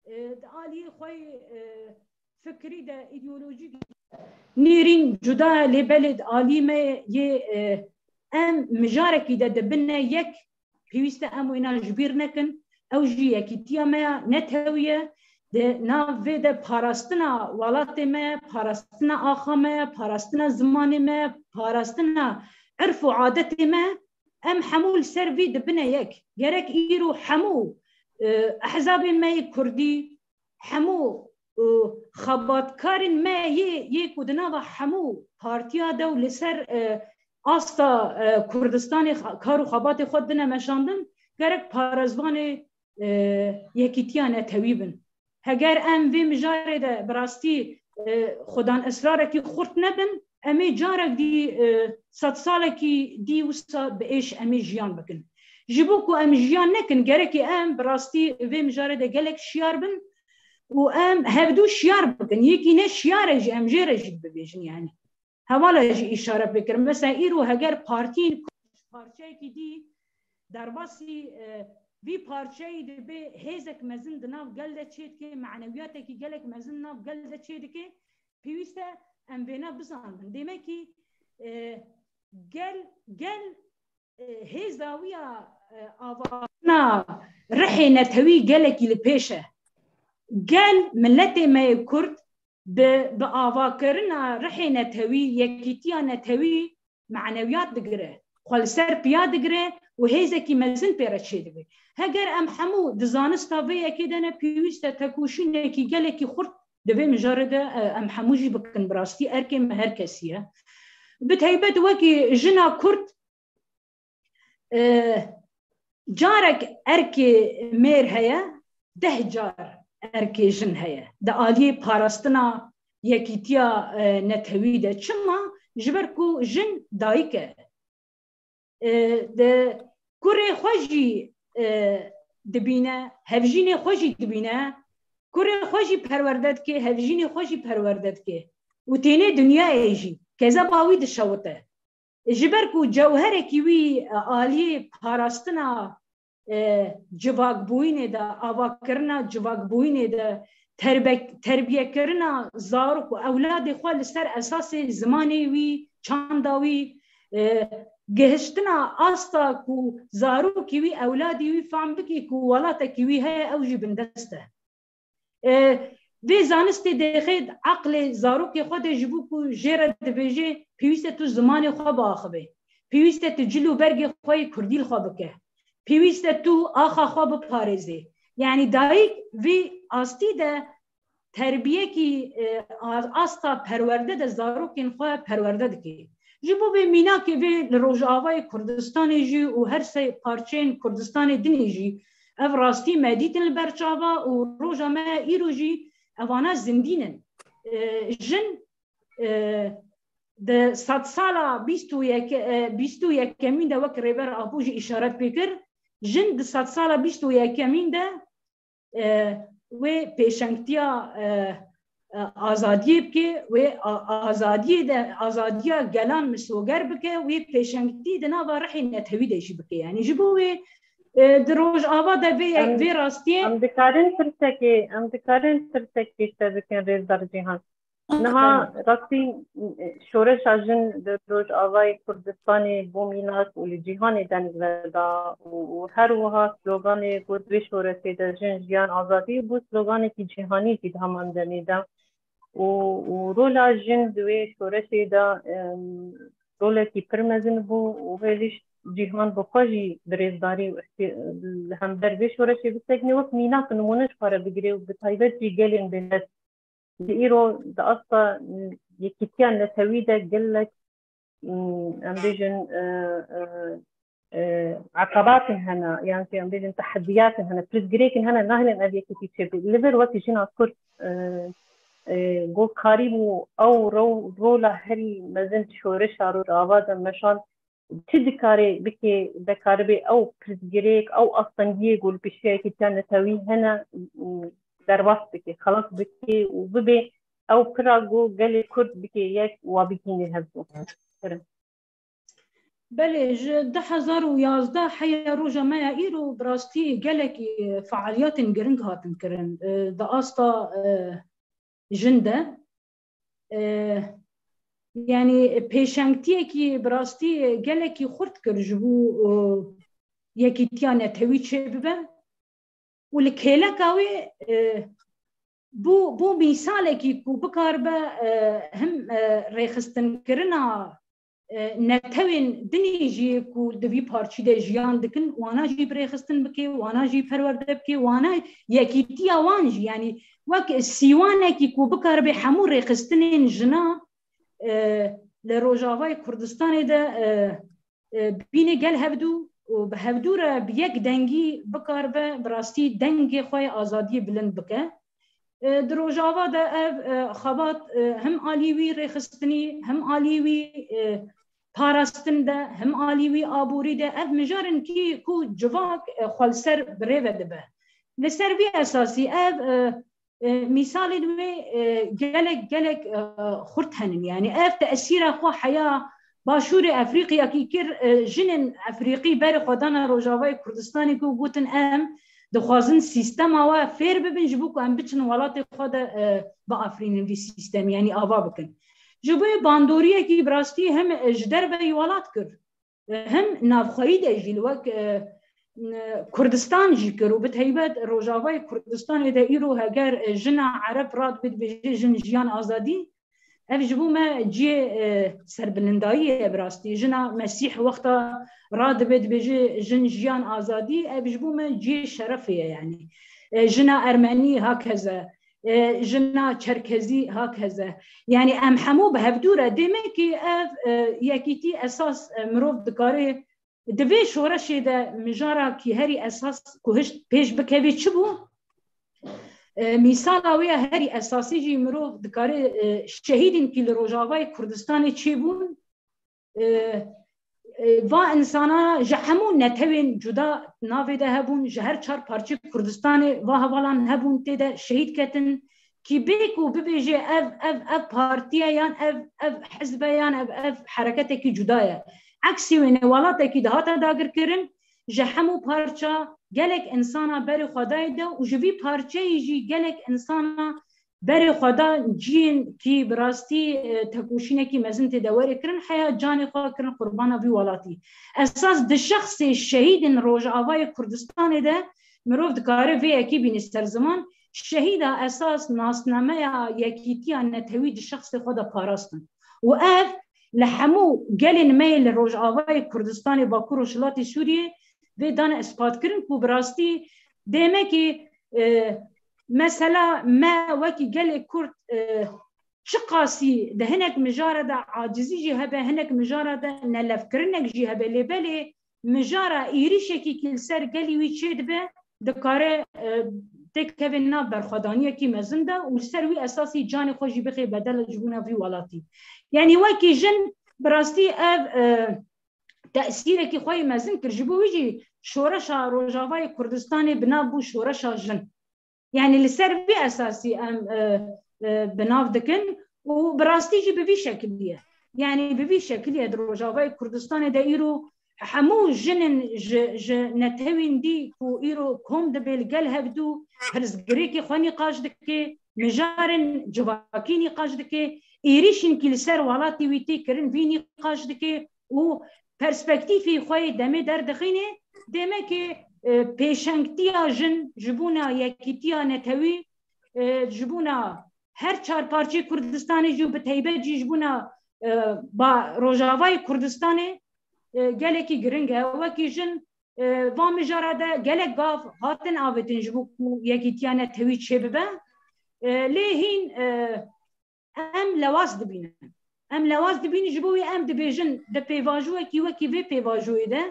E, di aliyê xwe yê, e, fikrî de, îdeolojîk nêrîn cuda ye, lê belê di alî me yê, e, em mijarekî de dibine yek, pêwîst e em wêna ji bîr nekin. Ew jî yekîtiya me ya netewî ye. Di nav vê de parastina welatê me, parastina axa me, parastina zimanê me, parastina erf û adetê me, em hemû li ser vî dibine yek. Gerek îro hemû, e, ehzabên me yê kurdî, hemû, e, xebatkarên me yê, yê ku di nava hemû partiya de û li ser, e, asta, e, Kurdistanê xa-, kar û xebatê xwe dine meşandin, gerek parêzvanê, e, yekîtiya netewî bin. Heger em vê mijarê de bi rastî, e, xwedan israrekî xurt nebin, em ê carek dî, e, sedsalekî dî wisa bi êş em ê jiyan bikin. Ji bo ku em jiyan nekin, gerekê em bi rastî vê mijarê de gelek şiyar bin û em hevdû şiyar bikin. Yekî ne şiyar e jî, em jê re jî bibêjin yani. Hevala jî îşare pê kir. Mesela îro heger partiyên parçeyekî dî derbasî, e, vî parçeyî dibe hêzek mezin di nav gel de çêdike, manewiyatekî gelek mezin nav gel de çêdike, pêwîst e em vêna bizanbin. Demekî, e, gel, gel, e, hêza wî ya, e, avakirina rihê netewî gelekî li pêş e. Gel miletê me yê Kurd bi, bi avakirina rihê netewî, yekîtiya netewî manewiyat digire, xwe li ser piya digire û hêzekî mezin pê re çêdibe. Heger em hemû di zanista vê yekê de ne, pêwîst e tekoşînekî gelekî xurt di vê mijarê de, e, em hemû jî bikin. Bi rastî erkê me her kesî ye. Bi teybet wekî jina Kurd, e, carek erkê mêr heye, deh car erkê jin heye. Di aliyê parastina yekîtiya, e, netewî de. Çima? Ji ber ku jin dayik e. E, di kurê xwe jî, e, dibîne, hevjînê xwe jî dibîne, kurê xwe jî perwerde dike, hevjînê xwe jî perwerde dike. Û tênê dinyayê jî, kezeba wî dişewite. Ji ber ku cewherekî wî, e, aliyê parastina, e, civakbûyînê de, avakirina civakbûyînê de, terbe-, terbiyekirina zarok û ewladê xwe li ser esasê zimanê wî, çanda wî, e, gihiştina asta ku zarokî wî, ewladî wî fam bike ku welatekî wî heye, ew jî bindest e. E, vê zanistê dêxê di eqlê zarokê xwe de, ji bo ku jê re dibêje, pêwîst e tu zimanê xwe biaxivê. Pêwîst e tu cil û bergê xwe yê kurdî li xwe bike. Pêwîst e tu axa xwe biparêzê. Yanî dayik vê astî de terbiyekî, e, a-, asta perwerde de zarokên xwe perwerde dike. Ji bo vê mînakê vê li Rojavayê Kurdistanê jî û her sê parçeyên Kurdistanê dinê jî ev rastî me dîtin li ber çava û roja me îro jî evana zindî ne. E, jin, e, di sedsala bîst û yek, e, bîst û yekemîn de wek Rêber Apo jî îşaret pê kir, jin di sedsala bîst û yekemîn de, e, wê pêşengtiya, e, e, azadiyê bike, wê a-, azadiyê de, azadiya gelan misoger bike, wê pêşengtî di nava rihê netewî de jî bike. Yanî ji bo wê, e, di Rojava de vê, em, vê rastiyê em dikarin tirsekê, em dikarin tirsek pêşte bikin, Rêzdar Cîhan. Niha rastî şoreşa jin di Rojavayê Kurdistanê bû mînak û li cîhanê deng veda û, û her wiha sloganê ku di vê şoreşê de jin, jiyan, azadî bû sloganekî cîhanî jî di heman demê de. û, û rola jin di wê şoreşê de, em, rolekî pir mezin bû û hêj cîhan bi xwe jî bi rêzdarî û îhtî-, li hember vê şoreşê bisekine, wek mînak nimûne ji xwe re bigire û bi taybet jî gelên bêdest. Di îro di asta, m, yekîtiya netewî de gelek, m, em bêjin, e, e, e, eqebatên hene, yan jî em bêjin tehediyatên hene, pirsgirêkên hene, nahêlin ev yekîtî çêbe. Li vir wekî jina Kurd, e, e, ku karîbû ew ro-, rola herî mezin şoreşa Rojava de meşand, çi dikare bike, dekaribe ew pirsgirêk, ew astengiyê ku li pêşiya yekîtiya netewî hene, m, derbas bike, xelas bike û bibe ew pira ku gelê Kurd bike yek, wa bigihîne hevdû. Kirin. Belê, ji du hezar û yazdeh heya roja me ya îro bi rastî gelekî fealiyatên giring hatin kirin, e, di asta, e, jin de. E, yanî pêşengtiyekî bi rastî gelekî xurt kir ji bo, e, yekîtiya netewî çêbibe. Û li kêleka wê, e, bû, bû mîsalekî ku bikaribe, e, him, e, rêxistinkirina, e, netewên dinê jî ku di vî parçî de jiyan dikin, wana jî bi rêxistin bike, wana jî perwerde bike, wana yekîtiya wan jî, yanî wek sîwanekî ku bikaribe hemû rêxistinên jina, e, li Rojavayê Kurdistanê de, e, e, bîne gel hevdû û bi hevdû re bi yek dengî bikaribe bi rastî dengê xwe yê azadiyê bilind bike. E, di Rojava de ev, e, xebat, e, him alî wî rêxistinî, him alî wî, e, parastin de, him alî wî aborî de, ev mijar in kî ku civak, e, xwe li ser bi rê ve dibe. Li ser vî esasî ev, e, e, mîsalên wê, e, gelek, gelek, e, xurt henin. Yanî ev tesîra xwe heya Başûrê Efrîqiyakî kir, e, jinên Efrîqî berê xwe dana Rojavayê Kurdistanê ku gotin, em dixwazin sîstema we fêr bibin ji bo ku em biçin welatê xwe de, e, biafirînin vî sîstemî, yanî ava bikin. Ji bo bandoriyekî bi rastî him, e, ji derveyî welat kir, e, him navxweyî de jî li wek, e, e, Kurdistan jî kir û bi taybet Rojavayê Kurdistanê de îro heger, e, jina Ereb radibe dibêje jin jiyan azadî, ev ji bo me cihê, e, serbilindayî ye bi rastî. Jina Mesîh wexta radibe dibêje jin jiyan azadî, ev ji bo me cihê şerefê ye yanî. E, jina Ermenî hakeze, e, jina Çerkezî hakeze. Yanî em hemû bi hevdû re dêmekê ev, e, yekîtî esas, e, mirov dikare di vê şoreşê de mijara kî herî esas ku hişt pêş bikevê çi bû? E, mîsala wê ya herî esasî jî mirov dikare, e, şehîdên kî li Rojavayê Kurdistanê çêbûn, e, e, va insana ji hemû netewên cuda navê de hebûn, ji her çar parçê Kurdistanê va hevalan hebûn tê de şehîd ketin. Kî bê ku bibêje ev, ev, ev partiye yan ev, ev hizbe yan ev, ev hereketekî cuda ye. Eksî wê ne welatekî dihate dagirkirin, ji hemû parça gelek insana berê xwe dayê de û ji vî parçeyê jî gelek insana berê xwe da ciyên kî bi rastî, e, tekoşînekî mezin tê de were kirin, heya canê xwe kirin qurbana vî welatî. Esas di şexsê şehîdên Rojavayê Kurdistanê de mirov dikare vê yekê bîne ser ziman, şehîda esas nasnameya yekîtiya netewî di şexsê xwe de parastin. Û ev li hemû gelên me yê li Rojavayê Kurdistanê, Bakur Rojhilatê Sûriyê vê dane îspat kirin ku bi rastî dêmekê, e, mesela me wekî gelê Kurd, e, çiqasî di hinek mijara de acizî jî hebe, hinek mijara de nelevkirinek jî hebe, lê belê mijara êrîşekî kî li ser gelî wî çêdibe, dikare, e, têkeve nav berxwedaniyekî mezin de û li ser wî esasî canê xwe jî bixê bedel ji bona vî welatî. Yanî wekî jin bi rastî ev, e, tesîrekî xwe yê mezin kir. Ji bo wî jî şoreşa Rojavayê Kurdistanê bi nav bû şoreşa jin. Yanî li ser vî esasî em, e, e, bi nav dikin û bi rastî jî bi vî şekilî ye. Yanî bi vî şekilî ye di Rojavayê Kurdistanê de îro hemû jinên ji, ji netewên dî ku îro kom dibe li gel hevdû pirsgirêkê xwe nîqaş dike, mijarên civakî nîqaş dike, êrîşên kî li ser welatê wî tê kirin vî nîqaş dike û perspektîfê xwe yê demê derdixîne, dêmekê, e, pêşengtiya jin ji bona yekîtiya netewî, e, ji bona her çar parçeyê Kurdistanê jî û bi teybet jî ji bona, e, ba Rojavayê Kurdistanê, e, gelekî giring e. Wekî jin, e, van mijara de gelek gav hatin avêtin ji bo ku yekîtiya netewî çêbibe. E, lê hîn, e, em lewaz dibînin. Em lewaz dibînin, ji bo wê em dibêjin di pêvajoyekî wekî vê pêvajoyê de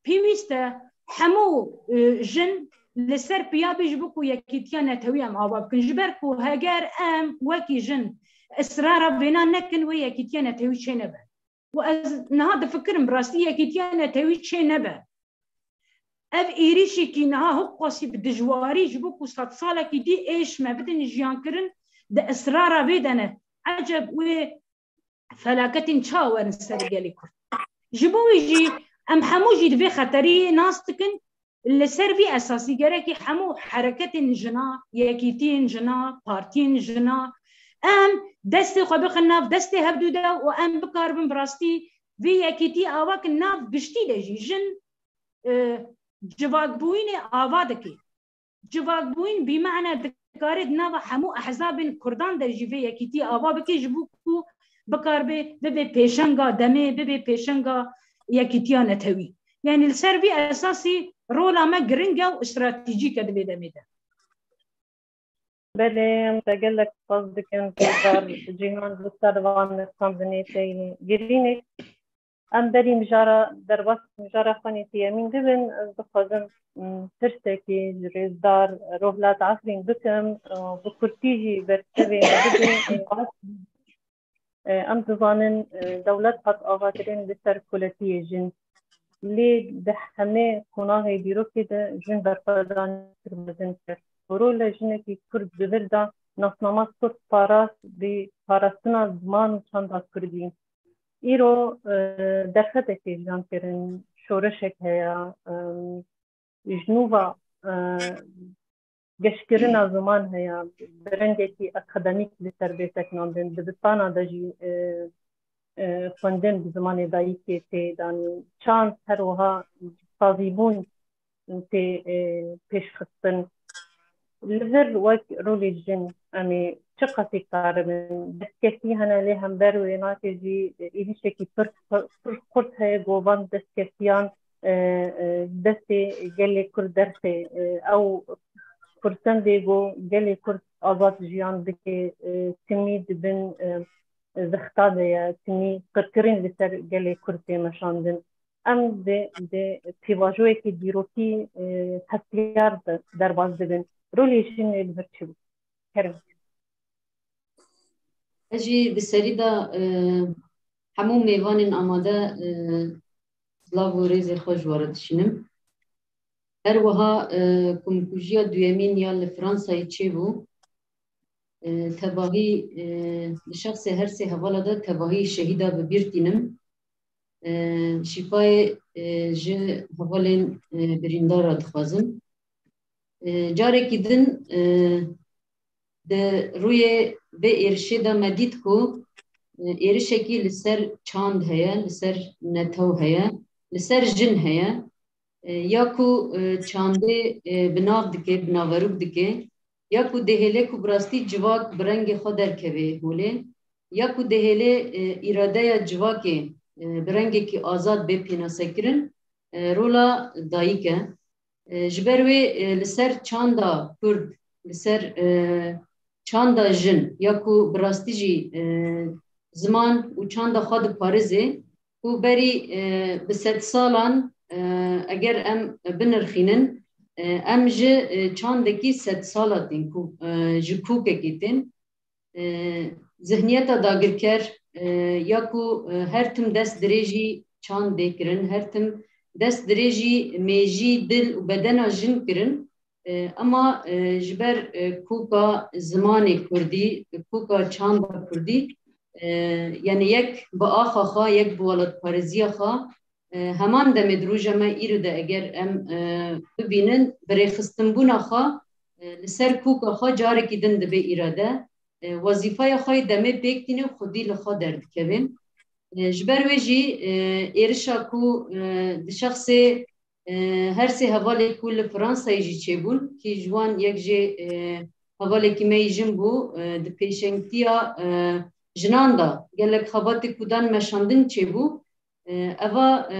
pêwîst e hemû, e, jin li ser piya bê ji bo ku yekîtiya netewî em ava bikin. Ji ber ku heger em wekî jin israra vêna nekin, wê yekîtiya netewî çênebe. Û ez niha difikirim, bi rastî yekîtiya netewî çênebe. Ev êrîşekî niha hiqasî bi dijwarî ji bo ku sedsalekî dî êş me bidin jiyankirin, di israra vê de ne. Eceb wê felaketên çawa werin ser gelê Kurd? Ji bo wê jî em hemû jî di vê xeteriyê nas dikin. Li ser vî esasî gerekî hemû hereketên jina, yekîtiyên jina, partiyên jina, em destê xwe bixin nav destê hevdû de û em bikaribin bi rastî vê yekîtiyê ava kin. Nav giştî de jî jin, e, civakbûyînê ava dike. Civakbûyîn bîmane dikare di nava hemû ehzabên Kurdan de jî vê yekîtiyê ava bike, ji bo ku bikaribe bibe pêşenga demê, bibe pêşenga yekîtiya netewî. Yanî li ser vî esasî rola me giring e û stratejîk e di vê demê de. Belê, em te gelek spas dikin, Rêzdar Cîhan, li ser van nirxandinê te yî girînê. Em berî mijara, derbas mijara xwe nê sêyemîn bibin, ez dixwazim, m, pirsekî ji Rêzdar Rohlat Efrîn bikim, û bi kurtî jî bersivê me bidin. Em dizanin, e, dewlet hat avakirin li ser kuletiyê jin. Lê di hemê qonaxê dîrokê de jin berxwedanî pir mezin kir. Rola jinekî Kurd di vir de nasnama Kurd parast bi parastina ziman û çanda Kurdî. Îro, e, derfetekê jiyan kirin, şoreşek heye, e, ji nû ve, e, geşkirina ziman heye, bi rengekî akademîk li ser bê sekinandin. Dibistana de jî, e, e, xwendin bi zimanê dayikê tê danîn. Çand her wiha sazîbûn tê, e, pêşxistin. Li vir wek rolê jin em ê çiqasî karibin? Destkeftî hene, lê hember wê nake jî êrîşekî pir, pir xurt heye, ku van destkeftîyan, e, e, destê gelê Kurd derxê. E, ew firsendê ku gelê Kurd azad jiyan dike, e, timî di bin, e, zexta de ye, timî qirkirin li ser gelê Kurd tê meşandin. Em di, di pêvajoyekê dîrokî, e, hestiyar de derbas dibin. Rolê jinê li vir çi bû? Kerem. Ez jî di serî de, e, hemû mêvanên amade, e, silav û rêzê xwe ji we re dişînim. Her wiha, e, komkujiya duyemîn ya li Fransayê çêbû. E, tevahî, e, di şexsê her sê hevala de tevahî şehîda bi bîr tînim. E, şîfayê, e, ji hevalên, e, birîndar re dixwazim. E, carekî din, e, di rûyê vê êrişê de me dît ku, e, êrişekî li ser çand heye, li ser netew heye, li ser jin heye. E, ya ku, e, çandê, e, bi nav dike, bi naverok dike, ya ku dihêle ku bi rastî civak bi rengê xwe derkeve holê, ya ku dihêle, e, îradeya civakê, e, bi rengekî azad bê pênasekirin, e, rola dayik e. E, ji ber wê, e, li ser çanda Kurd, li ser, e, çanda jin, ya ku bi rastî jî, e, ziman û çanda xwe diparêze, ku berî, e, bi sedsalan, e, eger em binirxînin, e, em ji, e, çandekî sedsala tên, ku, e, ji kûkekê tên. E, zihniyeta dagirker, e, ya ku, e, her tim dest dirêjî çandê kirin, her tim dest dirêjî mêjî, dil û bedena jin kirin, e, ema, e, ji ber, e, kûka zimanê Kurdî, kûka çanda Kurdî, e, yani yek bi axa xwe, yek bi welatparêziya xwe, e, heman demê di roja me îro de eger em, e, bibînin, bi rêxistinbûna xwe, e, li ser kûka xwe carekî din dibe îrade, e, wezîfeya xwe yê demê pêk tîne û xwedî li xwe derdikeve. E, ji ber wê jî, e, êrişa ku, e, di şexsê, e, her sê hevalê ku li Fransayê jî çêbûn, kî ji wan yek jê, e, hevalekî me yî jin bû, e, di pêşengtiya, e, jinan de gelek xebatê ku dan meşandin çêbû. E, eva, e,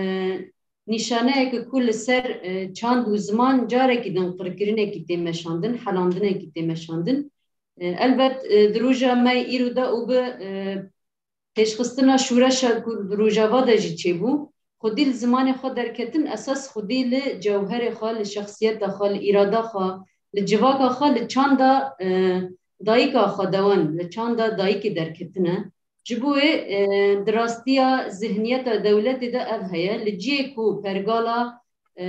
nîşaneyeke ku li ser, e, çand û ziman carekî din qirkirinekî tê meşandin, helandinekî tê meşandin. E, elbet, e, di roja me îro de û bi, e, pêşxistina şûreşa ku di Rojava de jî çêbû, xwedî li zimanê xwe derketin, esas xwedî li cewherê xwe, li şexsiyeta xwe, li îrada xwe, li civaka xwe, li çanda, e, dayika xwe dewan, li çanda dayikê derketine. Ji bo wê, e, di rastiya zihniyeta dewletê de ev heye. Li cihê ku pergala, e,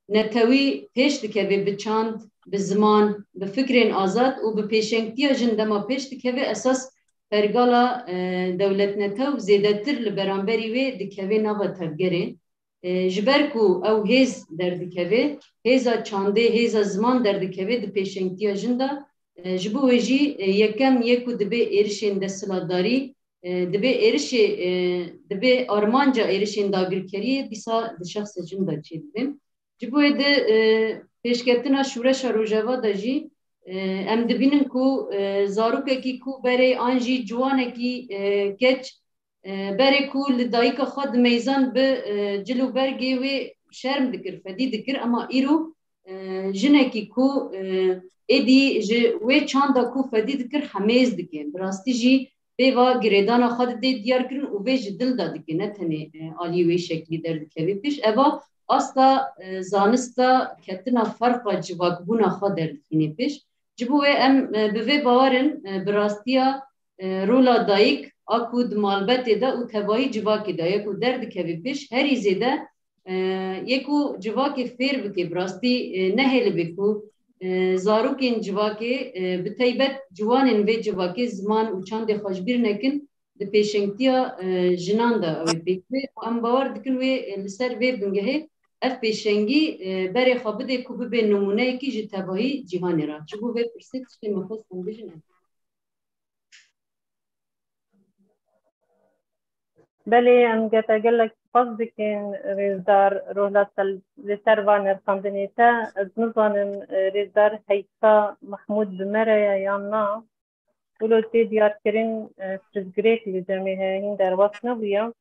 netewî pêş dikeve bi çand, bi ziman, bi fikrên azad û bi pêşengtiya jin dema pêş dikeve, esas pergala, e, dewletnetew zêdetir li beramberî wê dikeve nava tevgerê. E, ji ber ku ew hêz derdikeve, hêza çandê, hêza ziman derdikeve di pêşengtiya jin de, e, ji bo wê jî, e, yekem yê ku dibe êrişên desthilatdarî, e, dibe êrişê, e, dibe armanca êrişên dagirkeriyê dîsa di şexsê jin de çêdibe. Ji bo wê di, e, pêşketina şûreşa Rojava de jî, e, em dibînin ku, e, zarokekî ku berê an jî ciwanekî, e, keç, e, berê ku li dayika xwe dimeyzan bi, e, cil û bergê wê şerm dikir, fedî dikir, ema îro, e, jinekî ku, e, êdî ji wê çanda ku fedî dikir hemêz dike. Bi rastî jî pêva girêdana xwe didê diyar kirin û vê ji dil de dike, ne tenê, e, alî wê şeklî derdikeve pêş. Eva asta, e, zanista ketina ferqa civakbûna xwe derdixîne pêş. Ji bo wê em, e, bi vê bawer in, e, bi rastiya, e, rola dayik a ku di malbetê de û tevahî civakê de ye ku derdikeve pêş, herî zêde, e, yê ku civakê fêr bike, bi rastî, e, nehêlibe ku, e, zarokên civakê, e, bi teybet ciwanên vê civakê ziman û çandê xwe ji bîr nekin, di pêşengtiya, e, jinan de ew ê pêk be. Û em bawer dikin wê, e, li ser vê bingehê ev pêşengî, e, berê xwe bide ku bibe nimûneyekî ji tevahî cîhanê re. Ji bo vê pirsê tiştê me xwest em bijîn. Belê, em gete gelek spas dikin rêzdar Rohla Sel-, li ser van nirxandinê te. Ez nizanim, e, rêzdar Heysa Mehmûd bi me re ye yan na. Wilo tê diyarkirin, e, pirsgirêk li cem me heye, hîn derbas nebûye.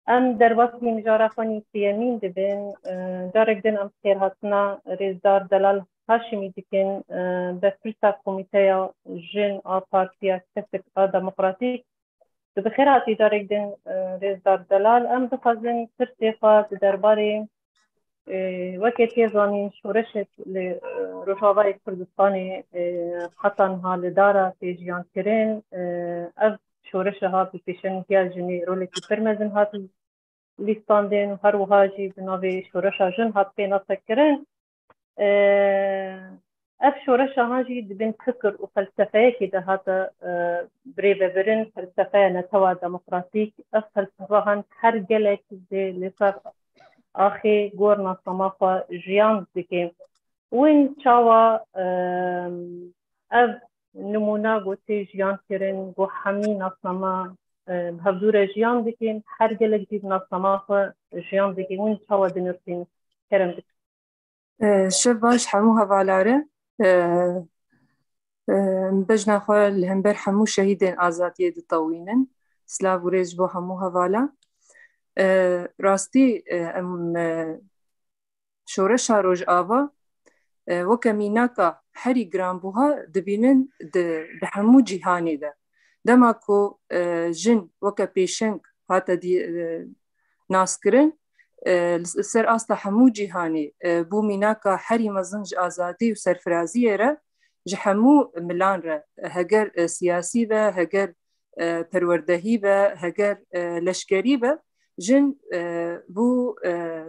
Em derbasî mijara xwe nî sêyemîn dibin. E, carek din em xêrhatina rêzdar Delal Haşimî dikin, e, berpirsa Komîteya Jin a Partiya Kesik a Demokratîk. Tu bi xêr hatî carek din, e, rêzdar Delal. Em dixwazin pirsê xwe di derbarê, e, weke tê zanîn şoreşek li, e, Rojavayê Kurdistanê, e, heta niha li dara tê jiyan kirin. E, ev şoreşa hat bi pêşengtiya jinê rolekî pir mezin hat lîstandin û her wiha jî bi navê şoreşa jin hat pênasekirin. E, ev şoreşa han jî di bin fikir û felsefeyekê de hate, e, birêvebirin, felsefeya netewa demokratîk. Ev felsefe han her gelek dê li ser axê gor nasnama xwe jiyan dike. Win çawa, e, ev nimûna ku tê jiyan kirin, ku hemî nasnama, e, bi hevdû re jiyan dikin, her gelek jî bi nasnama xwe jiyan dikin. Win çawa dinirxîn? Kerem bikin. E, şev baş hemû hevala re. E, e, em bejna xwe li hember hemû şehîdên azadiyê ditewînin. Silav û rêz ji bo hemû hevala. E, rastî, e, em, e, şoreşa Rojava, e, weke mînaka herî giranbuha dibînin di, di hemû cîhanê de. Dema ku, e, jin weke pêşeng hate dî-, e, naskirin, e, li ser asta hemû cîhanê, e, bû mînaka herî mezin ji azadî û serfiraziyê re, ji hemû milan re, heger, e, siyasî be, heger, e, perwerdehî be, heger, e, leşkerî be, jin, e, bû, e,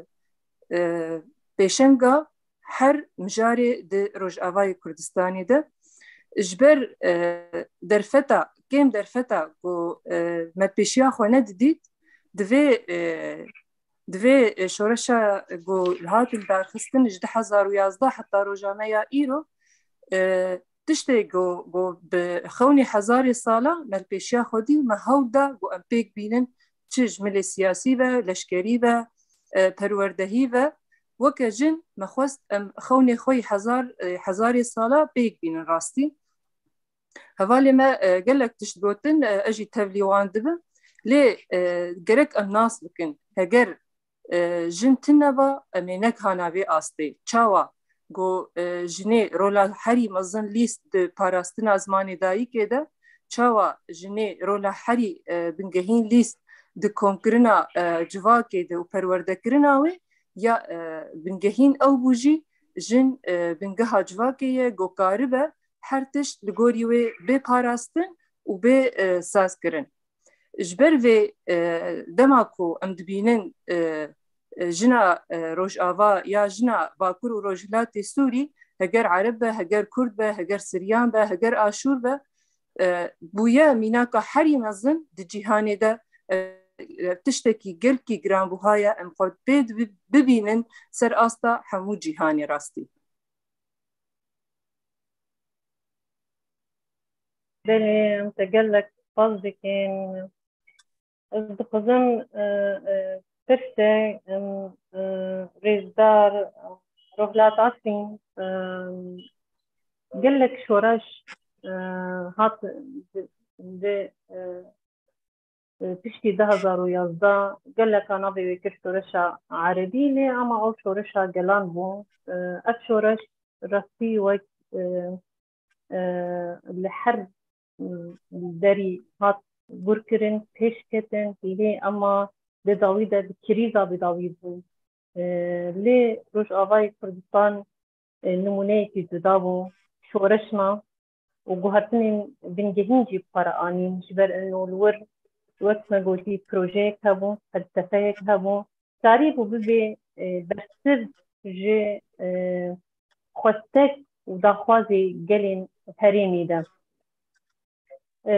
e, pêşenga her mijarê di Rojavayê Kurdistanê de. Ji ber, e, derfeta, kêm derfeta ku, e, me pêşiya xwe nedidît, divê, e, divê, e, şoreşa ku hat lidarxistin ji du hezar û yazdeh heta roja me ya îro, e, tiştê ku, ku bi xewnî hezarê sala me li pêşiya xwe dî û me hewl da ku em pêk bînin, çi ji milê siyasî ve, leşkerî ve, e, perwerdehî ve, Weke jin me xwest em xewnê xwe yî hezar, e, hezarê sala pêk bînin rastî. Hevalê me, e, gelek tişt gotin, e, ez jî tevlî wan dibim. Lê, e, gerek em nas bikin. Heger, e, jin tune ba, em ê negihana vê astê. Çawa? Go, e, jinê rola herî mezin lîst di parastina zimanê dayikê de, çawa jinê rola herî, e, bingehîn lîst di komkirina, e, civakê de û perwerdekirina wê ya, e, bingehîn ew bû jî jin, e, bingeha civakê ye, go karibe her tişt li gorî wê bê parastin û bê, e, sazkirin. Ji ber vê, e, dema ku em dibînin, e, e, jina, e, Rojava ya jina Bakur û Rojhilatê Sûrî, heger Ereb be, heger Kurd be, heger Siryan be, heger Aşûr be, e, bûye mînaka herî mezin di cîhanê de, e, e, tiştekî gelkî giranbûha ye. Em xwe pê dibi-, bibînin ser asta hemû cîhanê rastî. Belê, em te gelek spas dikin. Ez dixwazim, e, e, pirsek, em, e, rêzdar, e, Rohlat Afîn, e, gelek şoreş, e, hat di, di, e, e, piştî du hezar û yazdeh geleka navê wê kir şoreşa erebî, lê ama ew şoreşa gelan bû. E, ev şoreş rastî wek, e, e, li her, e, derî hat gurkirin, pêş ketin, lê ema di dawî de bi krîza bi dawî bû. E, lê Rojavayê Kurdistan, e, nimûneyekî cuda bû. Şoreşna û guhertinên bingehîn jî bi xwe re anîn. Ji ber ino li wir, wek me gotî, projeyek hebû, felsefeyek hebû. Karîbû bibê, e, bersiv ji, e, xwestek û daxwazê gelên herêmê de. E,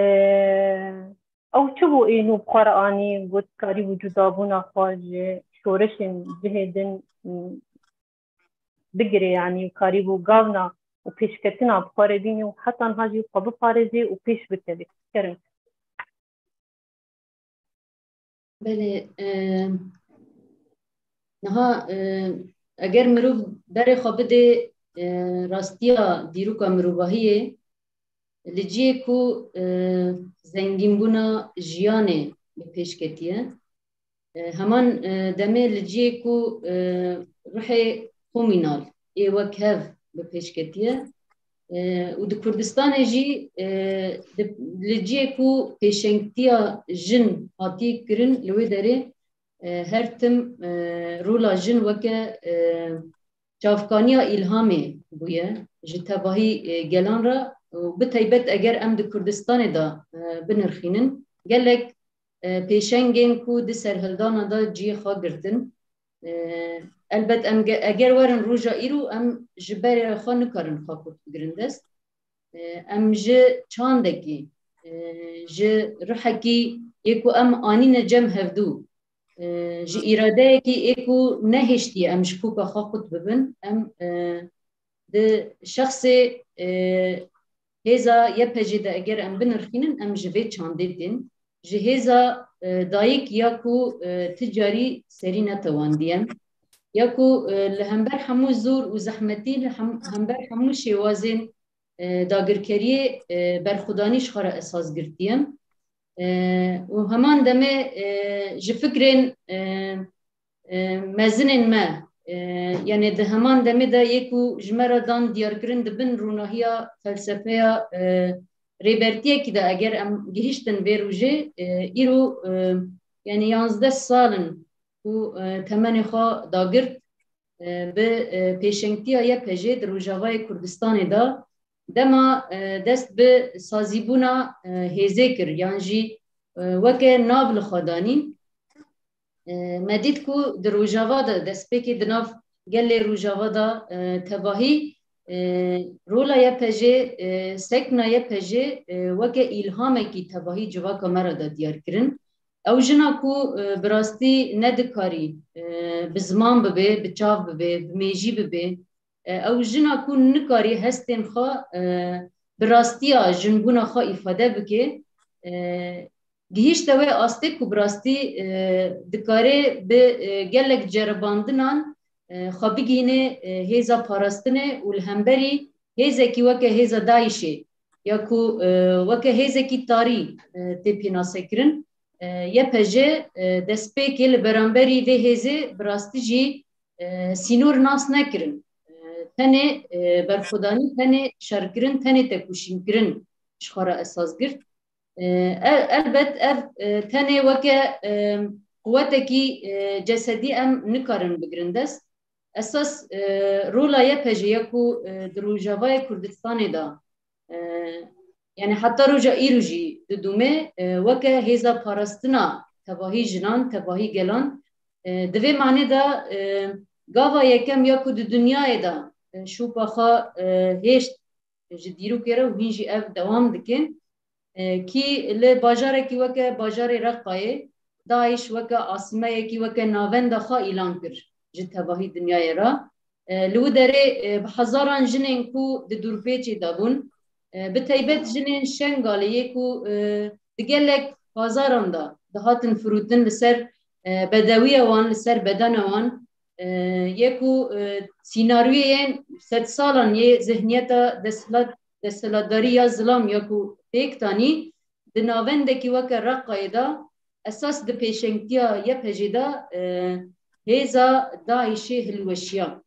ew çi bû ênû bi xwe re anî, got, karîbû cudabûna xwe ji şoreşên cihê din, m, bigire, yanî karîbû gavna û pêşketina bi xwe re bîne û heta niha jî xwe biparêze û pêş bikeve. Kerem. Belê, e, niha, e, eger mirov berê xwe bidê, e, rastiya dîroka mirovahiyê, li cihê ku, e, zengînbûna jiyanê bi pêş ketiye, e, heman, e, demê li cihê ku, e, ruhê komînal ê wek hev bi pêş ketiye, e, û di Kurdistanê jî, e, di, li cihê ku pêşengtiya jin hatiye kirin, li wê derê, e, her tim, e, rola jin weke, e, çavkaniya îlhamê bûye ji tevahî, e, gelan re û bi taybet eger em di Kurdistanê de, e, binirxînin, gelek, e, pêşengên ku di serhildana de cihê xwe girtin, e, elbet em ge-, eger werin roja îro, em ji berê xwe nikarin xwe qut bigirin dest. E, em ji çandekî, e, ji ruhekî yê ku em anîne cem hevdû, e, ji îradeyekî ê ku nehiştiye em ji koka xwe qut bibin, em, e, di şexsê, e, hêza Y P G de eger em binirxînin, em ji vê çandê tên. Ji hêza, e, dayik ya ku, e, ti carî serî netewandiye, ya ku, e, li hember hemû zor û zehmetî, li hem-, hember hemû şêwazên, e, dagirkeriyê, e, berxwedanî ji xwe re esas girtiye. E, û heman demê, e, ji fikrên, e, e, mezinên me, e, yanê di heman demê de yê ku ji me re dan diyarkirin di bin rûnahiya felsefeya, e, rêbertiyekî de eger em gihiştin vê rojê, e, îro, e, yanî yanzdeh sal in ku, e, temenê xwe dagirt, e, bi, e, pêşengtiya Y P G di Rojavayê Kurdistanê de dema, e, dest bi sazîbûna, e, hêzê kir, yan jî, e, weke nav li xwe danî. E, me dît ku di Rojava de destpêkê di nav gelê Rojava de, e, tevahî, e, rola Y P G, e, sekna Y P G, e, weke îlhamekî tevahî civaka me re de diyar kirin. Ew jina ku, e, bi rastî nedikarî, e, bi ziman bibe, bi çav bibe, bi mêjî bibe, e, ew jina ku nikarî hestên xwe, e, bi rastiya jinbûna xwe îfade bike, e, gihîşte wê astê ku bi rastî, e, dikare bi, e, gelek ceribandinan, e, xwe bigihîne, e, hêza parastinê û li hemberî hêzekî weke hêza DAIŞê ya ku, e, weke hêzekî tarî, e, tê pênasekirin. E, Y P J, e, destpêkê li beramberî vê hêzê bi rastî jî, e, sînor nas nekirin. E, tenê, e, berxwedanî, tenê şerkirin, tenê tekoşînkirin ji xwe re esas girt. E, e, elbet ev, e, tenê weke, e, quwetekî, e, cesedî em nikarin bigirin dest. Esas, e, rola Y P J'ê ya ku, e, di Rojavayê Kurdistanê de, e, yani heta roja îro jî didûme, e, weke hêza parastina tevahî jinan, tevahî gelan, e, di vê manê de, e, gava yekem ya ku di dinyayê de, e, şopa xwe, e, hêşt ji dîrokê re û hîn jî ev dewam dikin, e, kî li bajarekî weke bajarê Reqayê DAIŞ weke asimeyekî, weke navenda xwe îlan kir ji tevahî dinyayê re. E, li wî derê, e, bi hezaran jinên ku di dûrpêçê de bûn, e, bi taybet jinên Şengalê yê ku, e, di gelek bazaran de dihatin firotin li ser, e, bedewiya wan, li ser bedena wan, e, yê ku, e, sînaryoyên sedsalan yê zihniyeta desthilat-, desthilatdarî ya zilam ya ku pêk tanî di navendekî weke Reqayê de esas di pêşengtiya Y P J'ê de, e, hêza DAIŞê hilweşiya.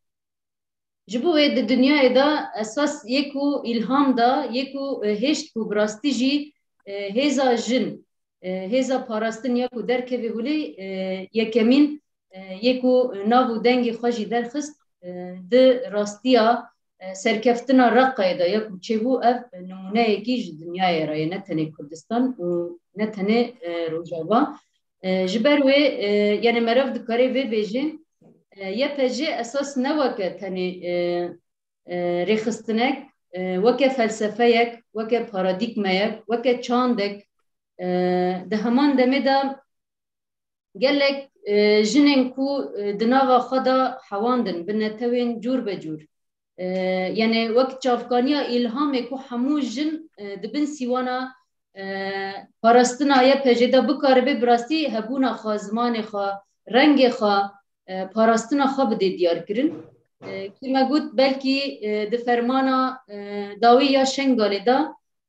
Ji bo wê di dinyayê de esas yê ku îlham da, yê ku, e, hêşt ku bi rastî jî, e, hêza jin, e, hêza parastin ya ku derkeve holê, e, yekemîn, e, yê ku nav û dengê xwe jî derxist, e, di rastiya, e, serkeftina Reqayê de ya ku çêbû, ev nimûneyekî ji dinyayê re ye, ne tenê Kurdistan û ne tenê, e, Rojava. E, ji ber wê, e, yani meriv dikare vê bêje, e, Y P J esas ne weke tenê, e, e, rêxistinek, e, weke felsefeyek, weke paradîgmeyek, weke çandek, e, di heman demê de gelek, e, jinên ku, e, di nava xwe de hewandin bi netewên cûr be cûr. E, yani wek çavkaniya îlhamê ku hemû jin, e, di bin sîwana, e, parastina Y P J'ê de bikaribe bi rastî hebûna xwe, zimanê xwe, rengê xwe, e, parastina xwe bide diyarkirin. E, kî me got belkî, e, di fermana, e, dawî ya Şengalê de,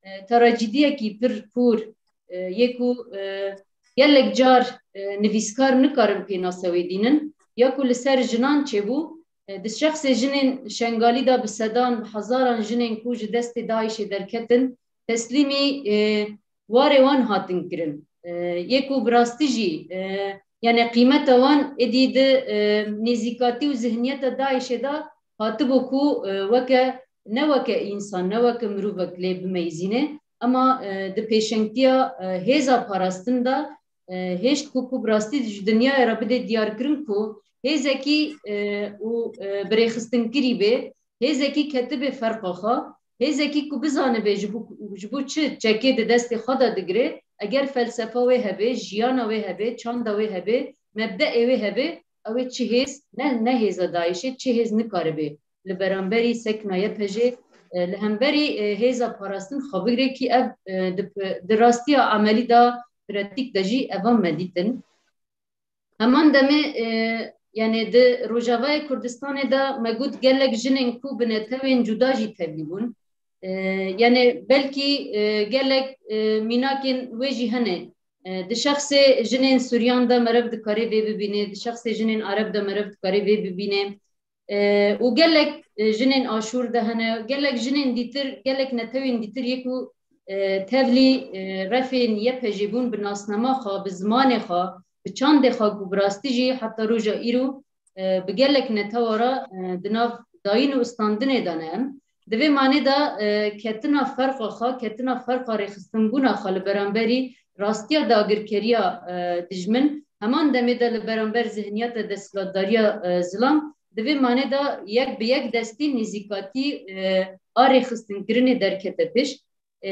e, trajîdiyekî pir kûr, e, yê ku, e, gelek car, e, nivîskar nikarin pênase wê dînin, ya ku li ser jinan çêbû, e, di şexsê jinên Şengalî de bi sedan, bi hezaran jinên ku ji destê DAIŞê derketin, teslîmî, e, warê wan hatin kirin. E, yê ku bi rastî jî, e, yani qîmeta wan êdî di, e, nêzîkatî û zihniyeta DAIŞê de hatibû ku, e, weke, ne weke însan, ne weke mirovek lê bimeyzîne, ema, e, di pêşengtiya, e, hêza parastin de, e, hêşt ku, ku bi rastî ji dinyayê re bide diyarkirin ku hêzekî, e, û, e, birêxistinkirî bê, hêzekî ketibê ferqa xwe, hêzekî ku bizanibe ji bo, ji bo çi çekê di destê xwe de digire, eger felsefa wê hebe, jiyana wê hebe, çanda wê hebe, mebdeê wê hebe, ew ê çi hêz, ne, ne hêza DAIŞê, çi hêz nikaribe li beramberî sekna Y P J'ê, e, li hemberî, e, hêza parastin xwe bigire kî ev, e, di, di rastiya emelî de, pratîk de jî eva me dîtin. Heman demê, e, yani di Rojavayê Kurdistanê de me got gelek jinên ku bi netewên cuda jî tevlî bûn. E, yani belkî, e, gelek, e, mînakên wê jî hene. E, di şexsê jinên Suryan de meriv dikare vê bibîne, di şexsê jinên Ereb de meriv dikare vê bibîne. E, û gelek, e, jinên Aşûr de hene, gelek jinên dîtir, gelek netewên dîtir yê ku, e, tevlî, e, refên Y P J'ê bûn bi nasnama xwe, bi zimanê xwe, bi çandê xwe ku bi rastî jî heta roja îro, e, bi gelek netewa re, e, di nav dayîn û standinê de ne em. Di vê manê de, e, ketina ferqa xwe, ketina ferqa rêxistinbûna xwe li beramberî rastiya dagirkeriya, e, dijmin, heman demê de li beramber zihniyeta desthilatdariya, e, zilam, di vê manê de yek bi yek destî nêzîkatî, e, a rêxistinkirinê derkete pêş. E,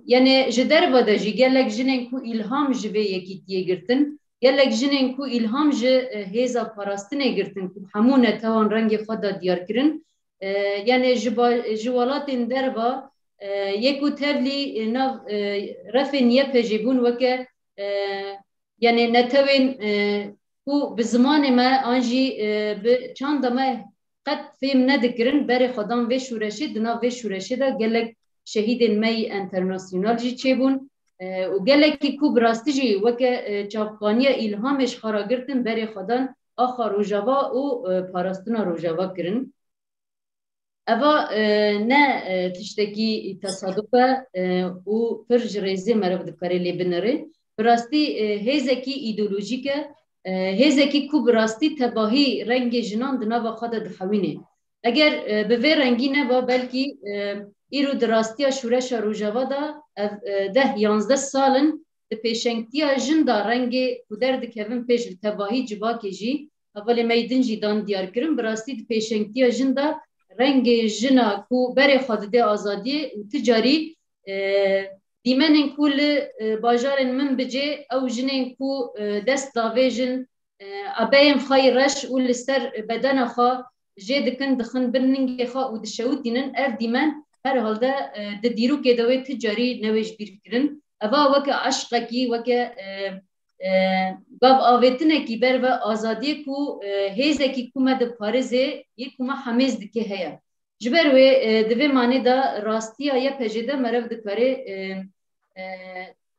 yani ji derve de jî gelek jinên ku îlham ji vê yekîtiyê girtin, gelek jinên ku îlham ji, e, hêza parastinê girtin ku hemû netewan rengê xwe da diyar kirin, e, yani ji ba-, ji welatên derve, e, yê ku tevlî, e, nav, e, refên Y P J'ê bûn weke, e, yani netewên, e, ku bi zimanê me an jî, e, bi çanda me qet fêm nedikirin, berê xwe dan vê şûreşê, di nav vê şûreşê de gelek şehîdên me yî enternasyonal jî çêbûn, e, û gelekî ku bi rastî jî weke, e, çavkaniya îlhamê ji xwe re girtin, berê xwe dan axa Rojava û, e, parastina Rojava kirin. Eva, e, ne, e, tiştekî tesaduf e, e, û pir ji rêzê meriv dikare lê binêre. Bi rastî, e, hêzekî îdeolojîk e, e, hêzekî ku bi rastî tebahî rengê jinan di nava xwe de dihewîne. Eger, e, bi vê rengî neba, belkî, e, îro di rastiya şûreşa Rojava de ev, e, deh yanzdeh sal in di pêşengtiya jin de rengê ku derdikevin pêş li tebahî civakê jî, hevalê me yî din jî dan diyar kirin, bi rastî di pêşengtiya jin de rengê jina ku berê xwe dide azadiyê û ti carî, e, dîmenên ku li, e, bajarên min bicê ew jinên ku, e, dest davêjin, e, ebeyên xwe yî reş û li ser bedena xwe jê dikin, dixin bin ningê xwe û dişewitînin, ev dîmen herhalde, e, di dîrokê de wê ti carî newê ji bîr kirin. Eva weke eşqekî, weke, e, e, gav avêtinekî ber ve azadiyê ku, e, hêzekî ku me diparêzê, yê ku me hemêz dike heye. Ji ber wê, e, di vê manê de rastiya Y P J de meriv dikare, e, e,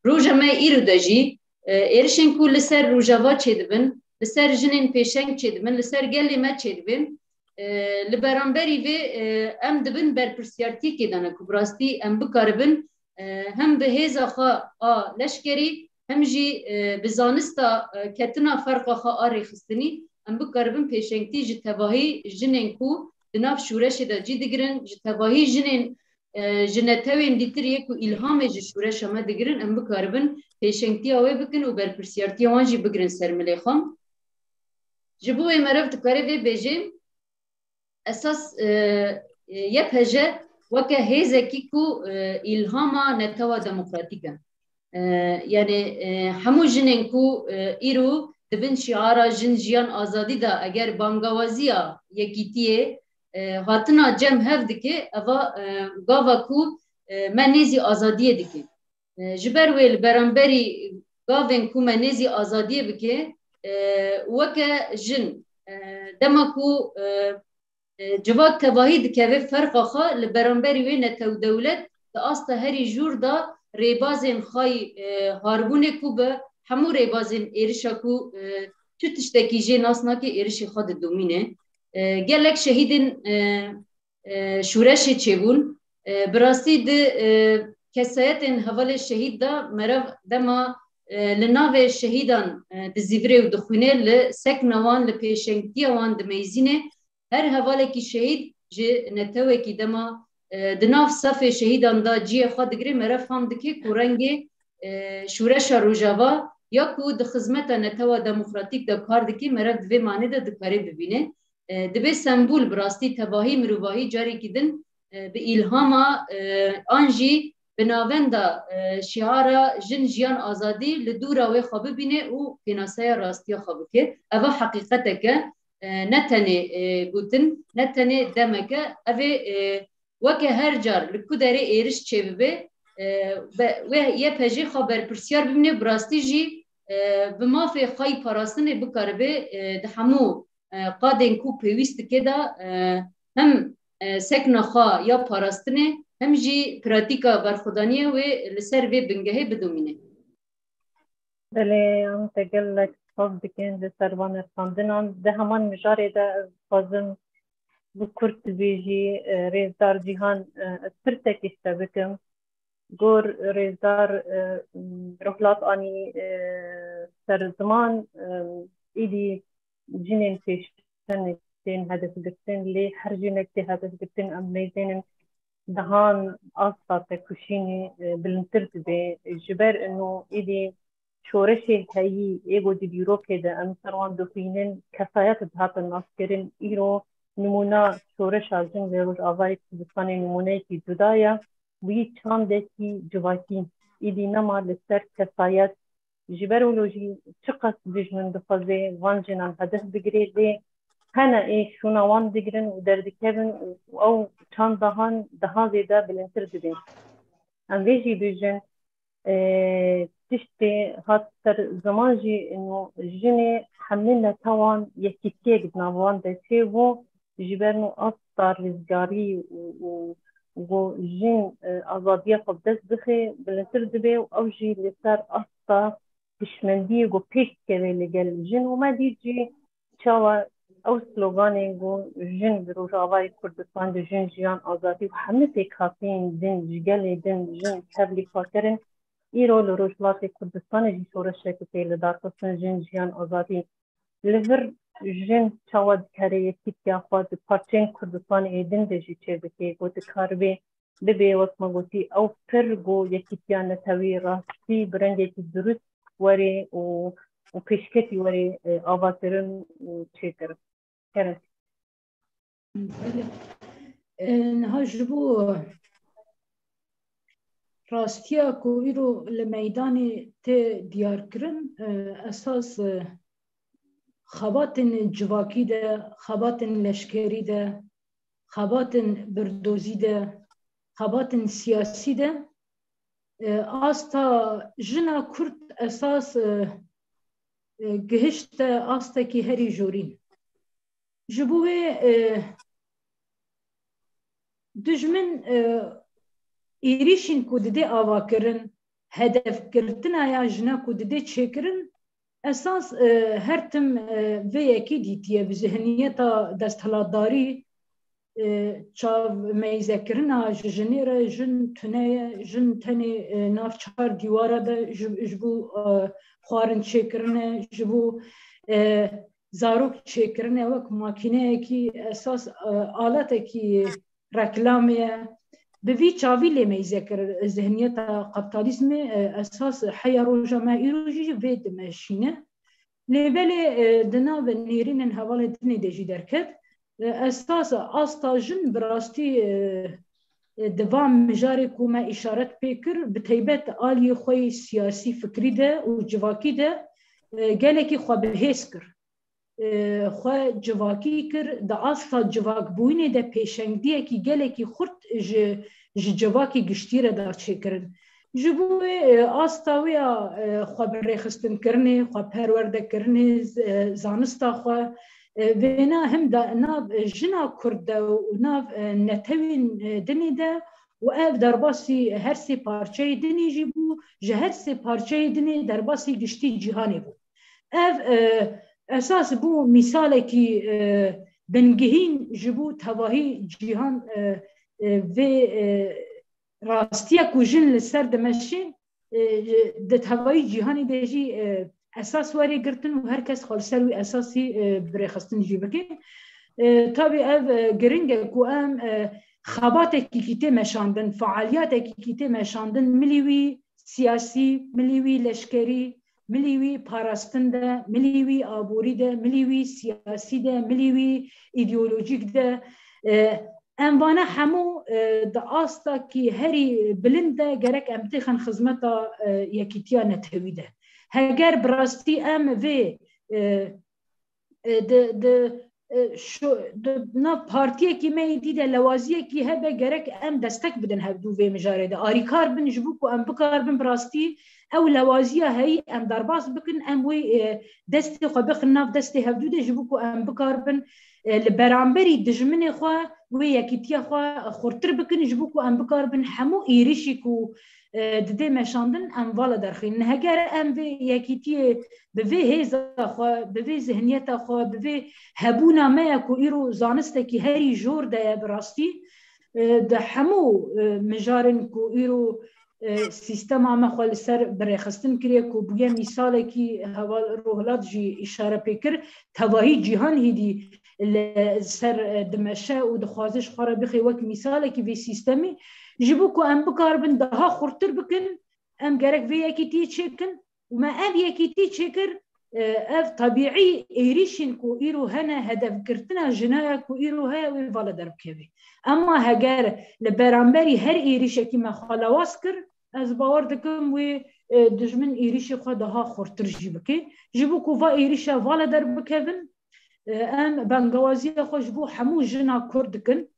roja me îro de jî, e, êrişên ku li ser Rojava çêdibin, li ser jinên pêşeng çêdibin, li ser gelê me çêdibin, e, li beramberî vê, e, em dibin berpirsiyartiyekê de ne ku bi rastî em bikaribin, e, hem bi hêza xwe a leşkerî, hem jî, e, bi zanista, e, ketina ferqa xwe a rêxistinî, em bikaribin pêşengtî ji tevahî jinên ku di nav şûreşê de cî digirin, ji tevahî jinên, e, ji netewên dîtir yê ku îlhamê ji şûreşa me digirin, em bikaribin pêşengtiya wê bikin û berpirsiyartiya wan jî bigirin ser milê xwe. Ji bo wê meriv dikare vê bêjê, esas, e, e, Y P J weke hêzekî ku, e, îlhama netewa demokratîk e. E, yani, e, hemû jinên ku, e, îro di bin şiara jin, jiyan, azadî de eger bangawaziya yekîtiyê, e, hatina cem hev dike, eva, e, gava ku, e, me nêzî azadiyê dike. E, ji ber wê li beramberî gavên ku me nêzî azadiyê bike, e, weke jin, e, dema ku, e, e, civak tevahî dikeve ferqa xwe, li beramberî wê netew dewlet di asta herî jûr de rêbazên xwe yî, e, harbûnê ku bi hemû rêbazên êrişa ku, e, tu tiştekî jê nas nake êrişê xwe didomîne. E, gelek şehîdên, e, e, şûreşê çêbûn. E, bi rastî di, e, kesayetên hevalê şehîd de meriv dema, e, li navê şehîdan, e, dizîvirê û dixwîne, li sekna wan, li pêşengtiya wan dimeyzîne. Her hevalekî şehîd ji netewekî dema, e, di nav sefê şehîdan de cihê xwe digire, meriv fam dike ku rengê, e, şûreşa Rojava ya ku di xizmeta netewa demokratîk de kar dike, meriv di vê manê de dikare bibîne. E, dibe sembûl bi rastî tevahî mirovahî carekî din, e, bi îlhama, e, an jî bi navenda, e, şiara jin, jiyan, azadî li dûra wê xwe bibîne û pênaseya rastiya xwe bike. Eva heqîqetek e, e, ne tenê, e, gotin, ne tenê demek e. Ev ê, e, weke her car li ku derê êriş çêbibe, e, be-, wê Y P J xwe berpirsiyar bimîne, bi rastî jî, e, bi mafê xwe yî parastinê bikaribe, e, di hemû, e, qadên ku pêwîst dike de, e, hem, e, sekna xwe ya parastinê, hem jî pratîka berxwedaniyê wê li ser vê bingehê bidomîne. Belê, em te gelek spas dikin li ser van rixandinan. Di heman mijarê de ez dixwazim bi kurt bêjî, e, rêzdar Cîhan, e, ez pirsekî ji te bikim. Gor rêzdar, e, Rohlat anî, e, ser ziman, e, êdî jinên pêşenek tên hedef girtin, lê her jinek tê hedef girtin, em neyzênin dehan asta têkoşînê, e, bilindtir dibe. Ji ber ino êdî şoreşê heyî ê ku di dîrokê de em ser wan dixwînin, kesayet dihatin naskirin. Îro nimûna şoreşa jin li Rojavayê Kurdistanê nimûneyekî cuda ye. Wî çandekî civakî. Êdî nema li ser kesayet. Ji ber wilo jî çiqas dijmin dixwaze van jinan hedef bigire, lê hene ê şûna wan digirin û derdikevin û ew çanda han daha zêde bilindtir dibin. Em vê jî bêjin, E, tiştê hat ser ziman jî, ino jinê hemî netewan yekîtiyek di nav wan de çêbû, ji ber ino asta rizgarî û, û, û ku jin, e, azadiya xwe bi dest bixe, bilindtir dibe û ew jî li ser asta piştmendiyê ku pêş dikeve li gel jin û me dît jî çawa ew sloganên ku jin di Rojavayê Kurdistan de jin, jiyan, azadî û hemî pêkhateyên din ji gelê din jin tevlî xwe kirin, îro li Rojhilatê Kurdistanê jî şoreşek tê li dar xistin, jin, jiyan, azadî. Li vir jin çawa dikare yekîtiya xwe di parçeyên Kurdistanê ê din de jî çêbike, ku dikaribe bibe, wek me gotî, ew pir ku yekîtiya netewî rastî bi rengekî dirust were û, û pêşketî were, e, avakirin û çêkirin. Kerem. Belê. E, niha ji bo rastiya ku îro li meydanê tê diyarkirin, e, esas, e, xebatên civakî de, xebatên leşkerî de, xebatên birdozî de, xebatên siyasî de, e, asta jina Kurd esas, e, e, gihişte astekî herî jorîn. Ji bo wê, e, dijmin, e, êrîşên ku didê avakirin, hedefgirtina ya jina ku didê çêkirin, esas, e, her tim, e, vê yekê dîtiye bi zihniyeta desthilatdarî, e, çavmeyzekirina ji jinê re, jin tune ye, jin tenê, e, nav çar dîwara de ji, ji bo, e, xwarin çêkirine, ji bo, e, zarok çêkirine wek makîneyekî esas, e, aletekî reklamê ye. Bi vî çavî lê meyze kir zihniyeta kapitalizmê, e, esas heya roja me îro jî vê dimeşîne. Lê belê, e, di nav nêrînên hevalê dinê de jî derket. E, esas asta jin bi rastî, e, e, di van mijarê ku me îşaret pê kir, bi teybet aliyê xwe yê siyasî, fikrî de û civakî de, e, gelekî xwe bihêz kir. E, xwe civakî kir, di asta civakbûyînê de pêşengdiyekî gelekî xurt ji, ji civakê giştî re da çêkirin. Ji bo wê, e, asta wê ya, e, xwe bi rêxistinkirinê, xwe perwerdekirinê, z-, e, zanista xwe, e, vêna him da nav jina Kurd de û nav, e, netewên, e, dinê de û ev derbasî her sê parçeyê dinê jî bû, ji her sê parçeyê dinê derbasî giştî cîhanê bû. Ev, e, esas bû mîsalekî, e, bingihîn ji bo tevahî cîhan, e, e, vê, e, rastiya ku jin li ser dimeşin, e, di tevayî cîhanê de jî, e, esas were girtin û her kes xwe li ser wî esasî, e, bi rêxistin jî bike. E, tabî ev, e, giring e ku em, e, xebatekî kî tê meşandin, fealiyatekî kî tê meşandin, milî wî siyasî, milî wî leşkerî, milî wî parastin de, milî wî aborî de, milî wî siyasî de, milî wî îdeolojîk de, e, em vana hemû, e, di astakî herî bilind de gerek em têxin xizmeta, e, yekîtiya netewî de. Heger bi rastî em vê, e, e, di, di, e, şu, di nav partiyekî me yê dî de lewaziyekî hebe gerek em destek bidin hevdû vê mijarê de. Arîkar bin ji bo ku em bikaribin bi rastî ew lewaziya heyî em derbas bikin, em wê, e, destê xwe bixin nav destê hevdû de ji bo ku em bikaribin, e, li beramberî dijminê xwe wê yekîtiya xwe xurtir bikin, ji bo ku em bikaribin hemû êrişî ku, e, didê meşandin em vala derxînin. Heger em vê yekîtiyê bi vê hêza xwe, bi vê zihniyeta xwe, bi vê hebûna me ye ku îro zanistekî herî jor de ye bi rastî, e, di hemû, e, mijarên ku îro, e, sîstema me xwe li ser birêxistin kiriye, ku bûye mîsalekî, heval Rohilat jî îşare pê kir, tevahî cîhan hîdî li ser, e, dimeşe û dixwaze ji xwe re bixê wek mîsalekî vê sîstemî, ji bo ku em bikaribin daha xurtir bikin, em gerek vê yekîtiyê çêkin û me ev yekîtî çêkir, e, ev tebîî êrîşên ku îro hene, hedefgirtina jina ye ku îro heye, wê vala derbikeve. Ema heger li beramberî her êrîşekî me xwe lawaz kir, ez bawer dikim wê, e, dijmin êrîşê xwe daha xurtir jî bike. Ji bo ku va êrîşe vala derbikevin, e, em bengewaziya xwe ji bo hemû jina Kurd dikin.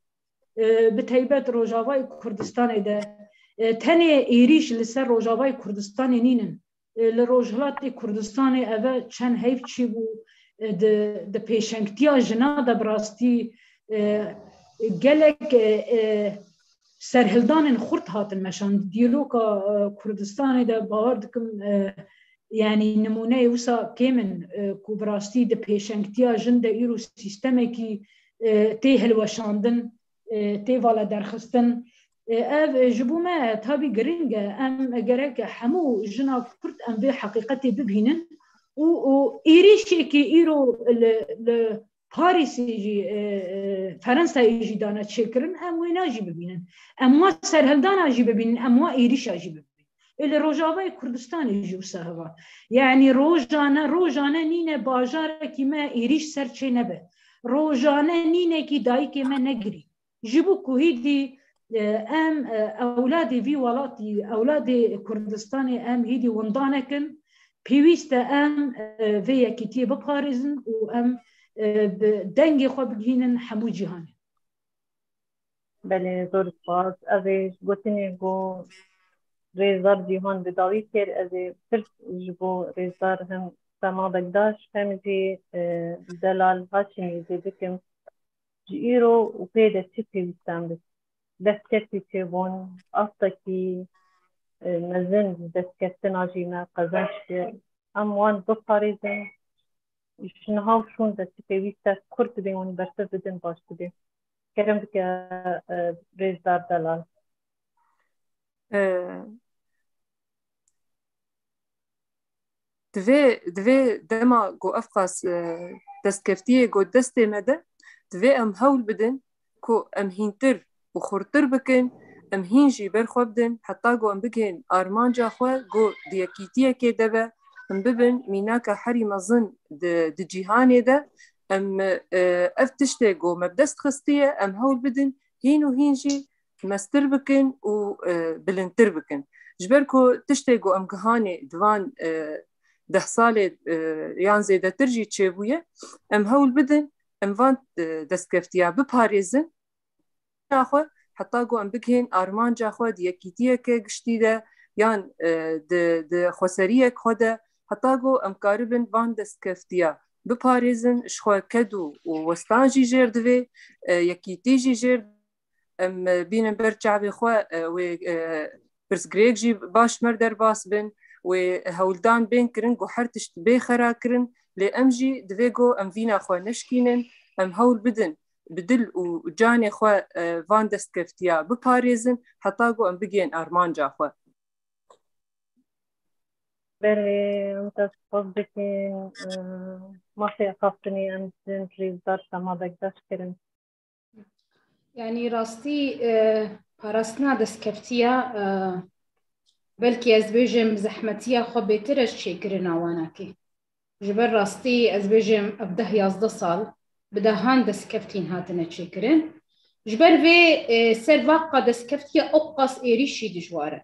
E, bi teybet Rojavayê Kurdistanê de, E, tenê êrîş li ser Rojavayê Kurdistanê nînin. E, li Rojhilatê Kurdistanê eve çend heyv çêbû, e, di, di pêşengtiya jina de bi rastî, e, gelek, e, e, serhildanên xurt hatin meşand. Dîroka, e, Kurdistanê de bawer dikim, e, yanî nimûneyê wisa kêm in, e, ku bi rastî di pêşengtiya jin de îro sîstemekî, e, tê hilweşandin, e, tê vala derxistin. E, ev, e, ji bo me tabî giring e. Em gerek hemû jina Kurd em vê heqîqetê bibînin û, û êrîşekî îro li, li Parîsê jî, e, e, Ferensayê jî dane çêkirin, em wêna jî bibînin. Em wa serhildana jî bibînin, em wa êrîşa jî bibînin. Ê li Rojavayê Kurdistanê jî wisa heva. Yanî rojane, rojane nîne bajarekî me êrîş ser çê nebe. Rojane nînekî dayikê me negirî. Ji bo ku hîdî, e, em, e, ewladê vî welatî, ewladê Kurdistanê em hîdî winda nekin, pêwîst e em, e, vê yekîtiyê biparêzin û em, e, bi dengê xwe bigihînin hemû cîhanê. Belê, zor spas. Ez ê gotinê ku Rêzdar Cîhan bi dawî kir, ez ê pir ji bo Rêzdar hem Sema Bekdaş hem jî, e, Delal Haşimî jê bikim. Ji îro û pê de çi pêwîstan bi destkeftî çêbûn, astekî, e, mezin ji destkeftina jî me qezenc kir. Em wan biparêzin. Ji niha û şûn de çi pêwîst e, kurt dibên wan bersiv bidin, baş dibê. Kerem dike, e, Rêzdar Delal. E, Divê, divê dema ku ev qas, e, destkeftiyê ku destê me de, divê em hewl bidin ku em hîntir û xurtir bikin, em hîn jî ber xwe bidin, heta ku em bigihên armanca xwe ku di yekîtiyekê de be, em bibin mînaka herî mezin di, di cîhanê de, em, e, ev tiştê ku me bi dest xistiye, em hewl bidin, hîn û hîn jî mestir bikin û, e, bilindtir bikin. Ji ber ku tiştê ku em gihanê di van, e, deh salê, e, yan zêdetir jî çêbûye, em hewl bidin, em van, e, destkeftiya biparêzin, xwe, heta ku em bigihên armanca xwe di yekîtiyeke giştî de yan, e, di, di xweseriyek xwe de, heta ku em karibin van destkeftiya biparêzin, ji xwe ked û, û westan jî jêr divê, e, yekîtî jî jêr em, e, bînin ber çavê xwe, e, wê, e, pirsgirêk jî baş mer derbas bin, wê hewldan bên kirin ku her tişt bê xera kirin, lê em jî divê ku em vîna xwe neşkînin, em hewl bidin, bi dil û canê xwe, e, van destkeftiya biparêzin, heta ku em bigihên armanca xwe. Belê, em te spas dikin, e, mafê axaftinê em din Rêzdar Sema Bekdaş kirin. Yanî rastî, e, parastina destkeftiya, e, belkî ez bêjim zehmetiya xwe bêtir e ji çêkirina wanakê. Ji ber rastî ez bêjim ev deh yazdeh sal bi dehan destkeftîn hatine çêkirin. Ji ber vê, e, ser vaqa destkeftiya ew qas êrîşî dijwar e.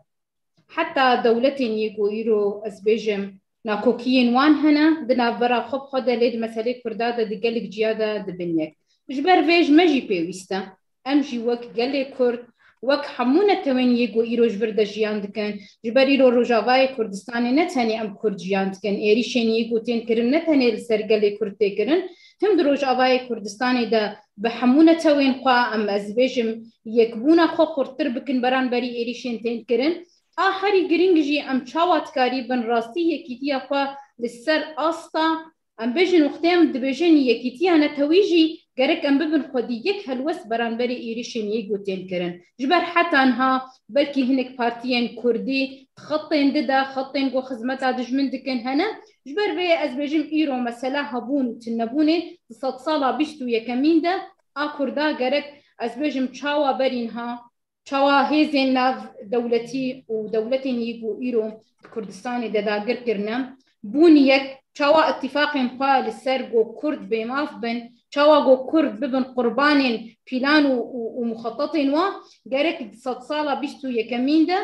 Heta dewletên yê ku îro, ez bêjim, nakokiyên wan hene, di navbera xwe bi xwe de, lê di meselê Kurda de di gelek ciya de dibin yek. Ji ber vê ji me jî pêwîst e. Em jî wek gelê Kurd, wek hemû netewên yê ku îro ji vir de jiyan dikin, ji ber îro Rojavayê Kurdistanê ne tenê em Kurd jiyan dikin, êrîşên yê ku tên kirin ne tenê li ser gelê Kurd tê kirin, him di Rojavayê Kurdistanê de bi hemû netewên xwe em, ez bêjim, yekbûna xwe xurttir bikin beranberî êrîşên tên kirin. A herî girîng jî em çawa dikarîbin rastî yekîtiya xwe li ser asta, em bêjin wextê em dibêjin yekîtiya netewî jî gerek em bibin xwedî yek helwest beranberî êrîşên yê ku tên kirin. Ji ber heta niha belkî hinek partiyên kurdî di xetên di de, xetên ku xizmeta dijmin dikin hene. Ji ber vê ez bêjim îro mesela hebûn û tunebûnê di sedsala bîst û yekemîn de a Kurda gerek ez bêjim çawa berî niha çawa hêzên nav dewletî û dewletên yê ku îro di Kurdistanê de dagir kirine, bûn yek, çawa îtîfaqên xwe li ser ku Kurd bêmaf bin, çawa ku Kurd bibin qurbanên pîlan û, û, û muxetetên wan, gerek di sedsala bîst û yekemîn de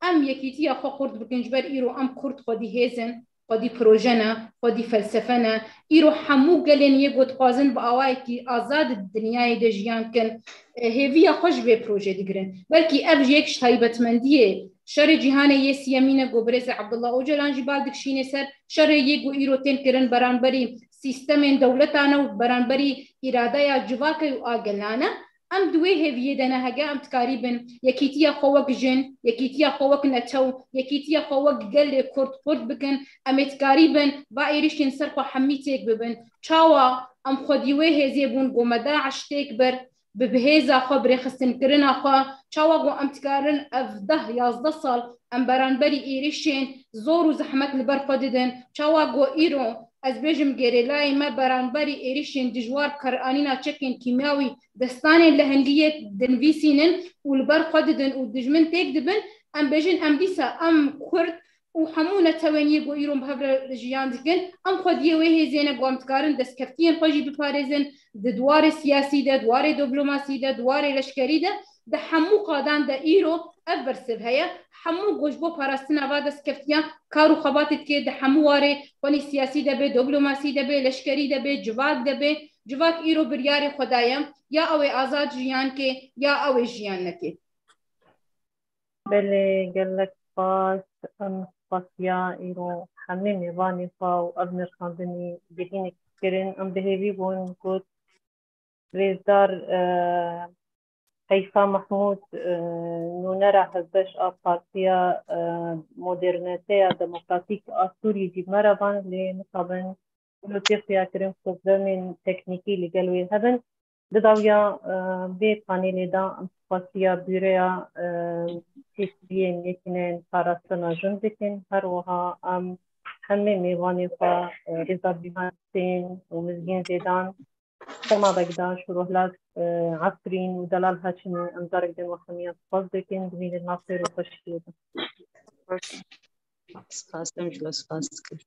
em yekîtiya xwe xurt bikin, ji ber îro em Kurd xwedî hêz in. xwedî proje ne, xwedî felsefe ne. Îro hemû gelên yê ku dixwazin bi awayekî azad di dinyayê de jiyan kin, e, hêviya xwe ji vê projê digirin. Belkî ev ji yek ji taybetmendiyê şerê cîhanê yê siyemîn e ku birêz Abdullah Ocalan jî bal dikişînê ser, şerê yê ku îro tên kirin beramberî sîstemên dewletan e û beramberî îradeya civakê û a gelan e. Em di wê hêviyê de ne, hege em dikarîbin yekîtiya xwe wek jin, yekîtiya xwe wek netew, yekîtiya xwe wek gelê Kurd xurt bikin, em ê dikarîbin va êrîşên ser xwe hemî têk bibin. Çawa em xwedî wê hêzê bûn ku me DAIŞ têk bir, bi, bi hêza xwe, bi rêxistinkirina xwe, çawa ku em dikarin ev deh yazdeh sal em beramberî êrîşên zor û zehmet li ber xwe didin, çawa ku îro ez bêjim gerîlayê me beramberî êrîşên dijwar bi karanîna çekên kîmyawî destanên lehengiyê dinivîsînin û li ber xwe didin û dijmin têk dibin, em bêjin em dîsa em Kurd û hemû netewên yê ku îro bi hev re jiyan dikin, em xwediyê wê hêzê ne ku em dikarin destkeftiyên xwe jî biparêzin, di di warê siyasî de, di warê diplomasî de, di warê leşkerî de, di hemû qadan de îro ev bersiv heye. Hemû ku ji bo parastina va destkeftiya kar û xebatê dike, di hemû warê, xwenî siyasî de be, diplomasî de be, leşkerî de be, civak de be, civak îro biryarê xwe daye, ya ew ê azad jiyan ke, ya ew ê jiyan neke. Belê, gelek spas. Em spasiya îro hemî mêvanê xwe û ev nirxandinî bêhînek kirin. Em bi hêvî bûn got rêzdar, e, Qeysa Mehmûd, e, nûnera hevbeş a Partiya, e, Modernîteya Demokratîk a Sûriyê jî bi me re ban, lê mixabin Îro tê xuyakirin problemên teknîkî li gel wê hebin. Di dawiya, e, vê panelê de em spasiya Bureya, e, Pêşbiyên Yekîneyên Parastina Jin dikin. Her wiha em hemî mêvanê xwe, e, Rêza Bîhan Husên û Mizgîn Zêdan, Sema Begdaş û Rohlas, e, Efrîn û Delal Haşimî, em carek din we hemiyan spas dikin. Dimînin nav xêr û xweşiyê de. Spas, em jî we spas dikin.